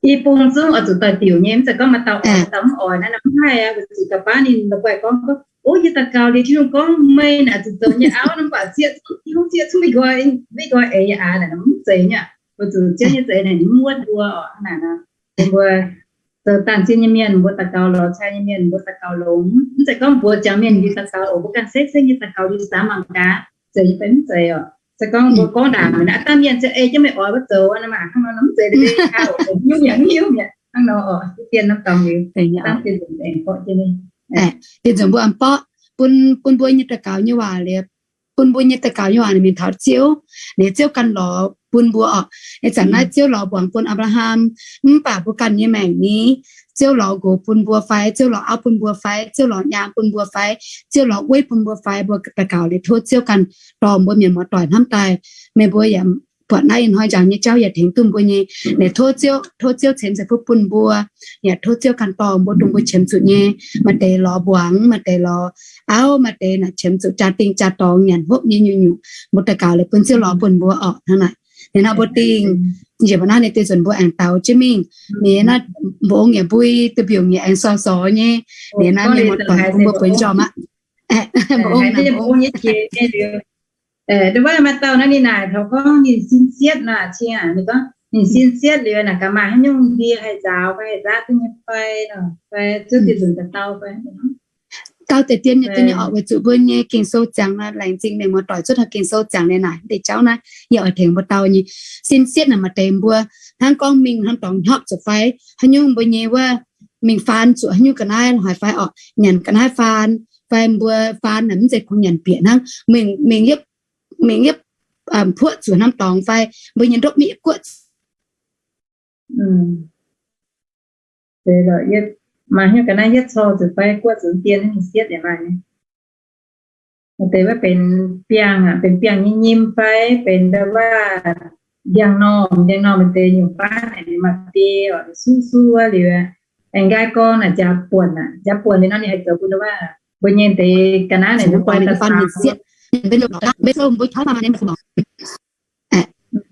i bung zungv oix zuqc doix-diuc nyei, mv zeiz gorngv maaih dauh oix, maaih dauh mv oix naaiv, mv haih aqv. Weic zuqc ga'baav ninh la'guaih gorngv, o, yie daux gaux liuz Tin-Hungh gorngv meih naaic zuqc zoux nyei auv, mv baac sieqv zungv, Tin-Hungh sieqv zungv mv nqoi, mv nqoi eix yie aqv naaic, mv zeiz nyei. Weic zuqc Ziouv nyei za'eix naaic mv wuov mbuo oc. Hnangv naaic nor, mbuo zoux dangh zien nyei mienh, mbuo daux gaux lorz cai nyei mienh, mbuo daux gaux longx. Mv zeiz gorngv mbuox ziangx mienh liuz daux gaux oc, mbuo ganh sekv sekv nyei daux gaux liuz samx mangc gaax, zeiz nyei fai mv zeiz oc. Se gorngv mbuo gorngv ndaangc, aa, dangh mienh se ei jienv meih oix wuov zoux nor maah, hnangv nor mv zeiz nyungc yaac nyungc yaac hnangv nor oc, dien norm dorngx liuz, dangh dien nzunc aengx borqv jienv mingh. Dien nzunc mbuo aengx borqv bun, bun mbuo nyei daux gaux nyei waac liuz, bun mbuo nyei daux gaux nyei waac ninh mingh taux Ziouv, ninh Ziouv ganh lorz bun mbuo oc. Ih zanc naaiv Ziouv lorz mbuangz bun Apc^laa^ham, mv baac mbuo ganh nyei maengc ni, Ziouv lorz nqox bun mbuo fai, Ziouv lorz auv bun mbuo fai, Ziouv lorz nyaam bun mbuo fai, Ziouv lorz weiv bun mbuo fai, mbuo daux gaux liuz tov Ziouv ganh dorh mbuo mienh muoz-doic hnamv daaih. Meih mbuo yaac buatc naaiv ih hnoi njang nyei jauv yaac tengx duqv mbuo nyei. Ninh tov Ziouv, tov Ziouv ceix nzengc bun mbuo, yaac tov Ziouv ganh dorh mbuo dongh mbuo qiemx zuqc nyei. Maaih deix lorz mbuangz, maaih deix lorz auv, maaih deix naaic qiemx zuqc jaa-dingh jaa-dorngx nyanc hopv nyei nyungc-nyungc. Mbuo daux gaux liuz bun Ziouv lorz bun mbuo oc hnangv naaic. Ninh hnangv mbuo dingh njiec mbuo naaiv ninh deix nzunc mbuo aengx daux jienv mingh. Ninh naaiv mba'ong yaac mbui, duih mbiungc yaac aengx sorx-sorx nyei. Ninh naaiv mienh muoz-doic bun mbuo bueix njormh aqv. Nduov maaih dauh naaiv ninh naaic taux gorngv ninh sin sietv nor, cingx ninh gorngv ninh sin sietv liuz naaic gaax maaih haaix nyungc ndie haih nzaaux fai haih nzaqv duqv nyei fai nor, fai zuov deix nzunc daaih dau fai. Dau deix dien nyei, dien nyei oc, weic zuqc mbuo nyei Ging-Sou ziangx nor, laengz zingh mienh muoz-doic cuotv taux Ging-Sou ziangx liuz naaic, deix jauv naaiv yie oix tengx mbuo dau nyei. Sin sietv naaic maaih deix mbuo hnangv gorngv mingh hnamv dorngx hnyopv zuqc fai haaix nyungc mbuo nyei wuov, mingh faan zuqc haaix nyungc ga'naaiv haaix fai orqc, nyanc ga'naaiv faan, fai mbuo faan naaic mv zeiz kungx nyanc bieqc hnangv, mingh, mingh yietv, mingh yietv puoqv zuqc hnamv dorngx fai mbuo nyei ndopv miqv guoqv. Maaih hnyouv ga'naaiv yietv cor zuqc fai guoqv zuqc dien mingh sietv yaac maaih nyei. Maaih deix wuov benx biangh, benx biangh nyei nyim fai benx ndau wuov ndiangx-normh, ndiangx-normh maaih deix nyungc baav naaic ninh maaih biei oc, suv suv wuov liuz, aengx nqaai gorngv naaic jaax buonc aqv, jaax buonc liuz nor ninh haih zoux bun ndau wuov mbuo nyei deix ga'naaiv naaic mv buatc daaih saau.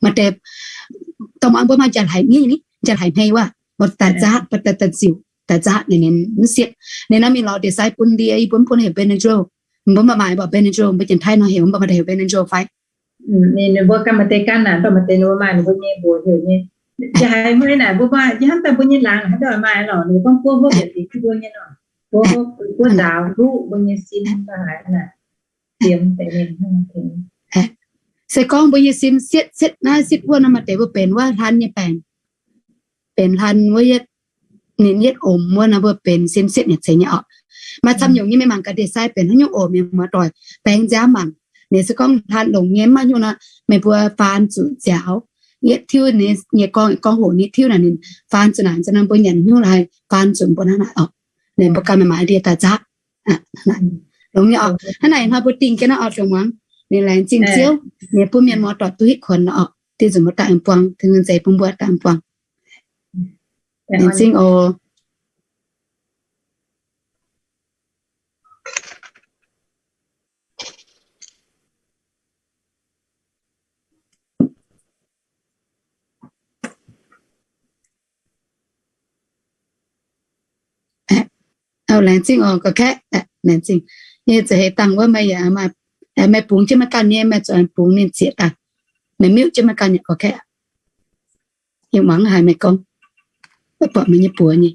Maaih deix dorh muangx mbuo maaih njang-haic nyei, njang-haic hmei wuov, mbuo daaih nzaqv, daaih nziuc, daaih nzaqv ninh mv sietv. Ninh naaiv mingh lorz ndie-sai bun ndie, yie mbuo mv bun heuc Benadryl. Mbuo maaih maaih mbuo Benadryl, mbuo Janx-Taiv nor heuc, mv baac maaih deix heuc Benadryl fai. Ninh mbuo ganh maaih deix ganh naaic, mv baac maaih deix ninh mbuo maaih ninh mbuo nyei mbuox heuc nyei. Njang-haic hmei naaic mbuo maaih, yie hnamv daaih mbuo nyei laangz haaix dauh maaih lorqc, ninh gorngv buov hopv yaac dingc duqv mbuo nyei nor. Buov hopv, buov nzaaux duqv mbuo nyei sin, njang-haic naaic. Se gorngv mbuo nyei sin sietv, sietv naaiv sietv wuov nor, maaih deix mbuo benx wuov hlan nyei baengc, benx hlan wuov yietv, ninh yietv omx wuov nor, mbuo benx sin sietv nyei zeiz nyei orqc. Maaih camv nyungc nyei meih mangc gaax ndie-sai benx haaix nyungc omx nyei muoz-doic, baeng nziaamv mangc. Ninh se gorngv hlan longc nyei mv maaih nyungc nor, meih mbuo faan zuqc nziaaux, yietv tiuv nyei gorngv, gorngv hoc nyei tiuv naaic ninh faan zuqc naaic, nzunc nor mbuo nyanc hnyouv laaix faan zuqc mbuo hnangv naaic orqc. Ninh mbuo ganh maaih ndie daaih nzaqv. Longx nyei orqc. Hnangv naaic hnoi mbuo dingh jienv naaiv orqc, dongh muangx. Ninh laengz zingh Ziouv, ninh bun mienh muoz-doic duqv hitv kuonx orqc. Dinh nzunc mbuo daaih buangh, dinh nzunc zeiz bun mbuo daaih buangh. Laengz zingh oc. Laengz zingh oc, gorx-kaeqv. Laengz zingh. Yie zuqc heuc dangh wuov meih yaac maaih, meih bungx jienv meih ganh nyei, meih zuqc bungx ninh zieqc daaih. Meih mute jienv meih ganh nyei, gorx-kaeqv. Yie muangx haiz meih gorngv, maiv buatc meih nyei buoz nyei.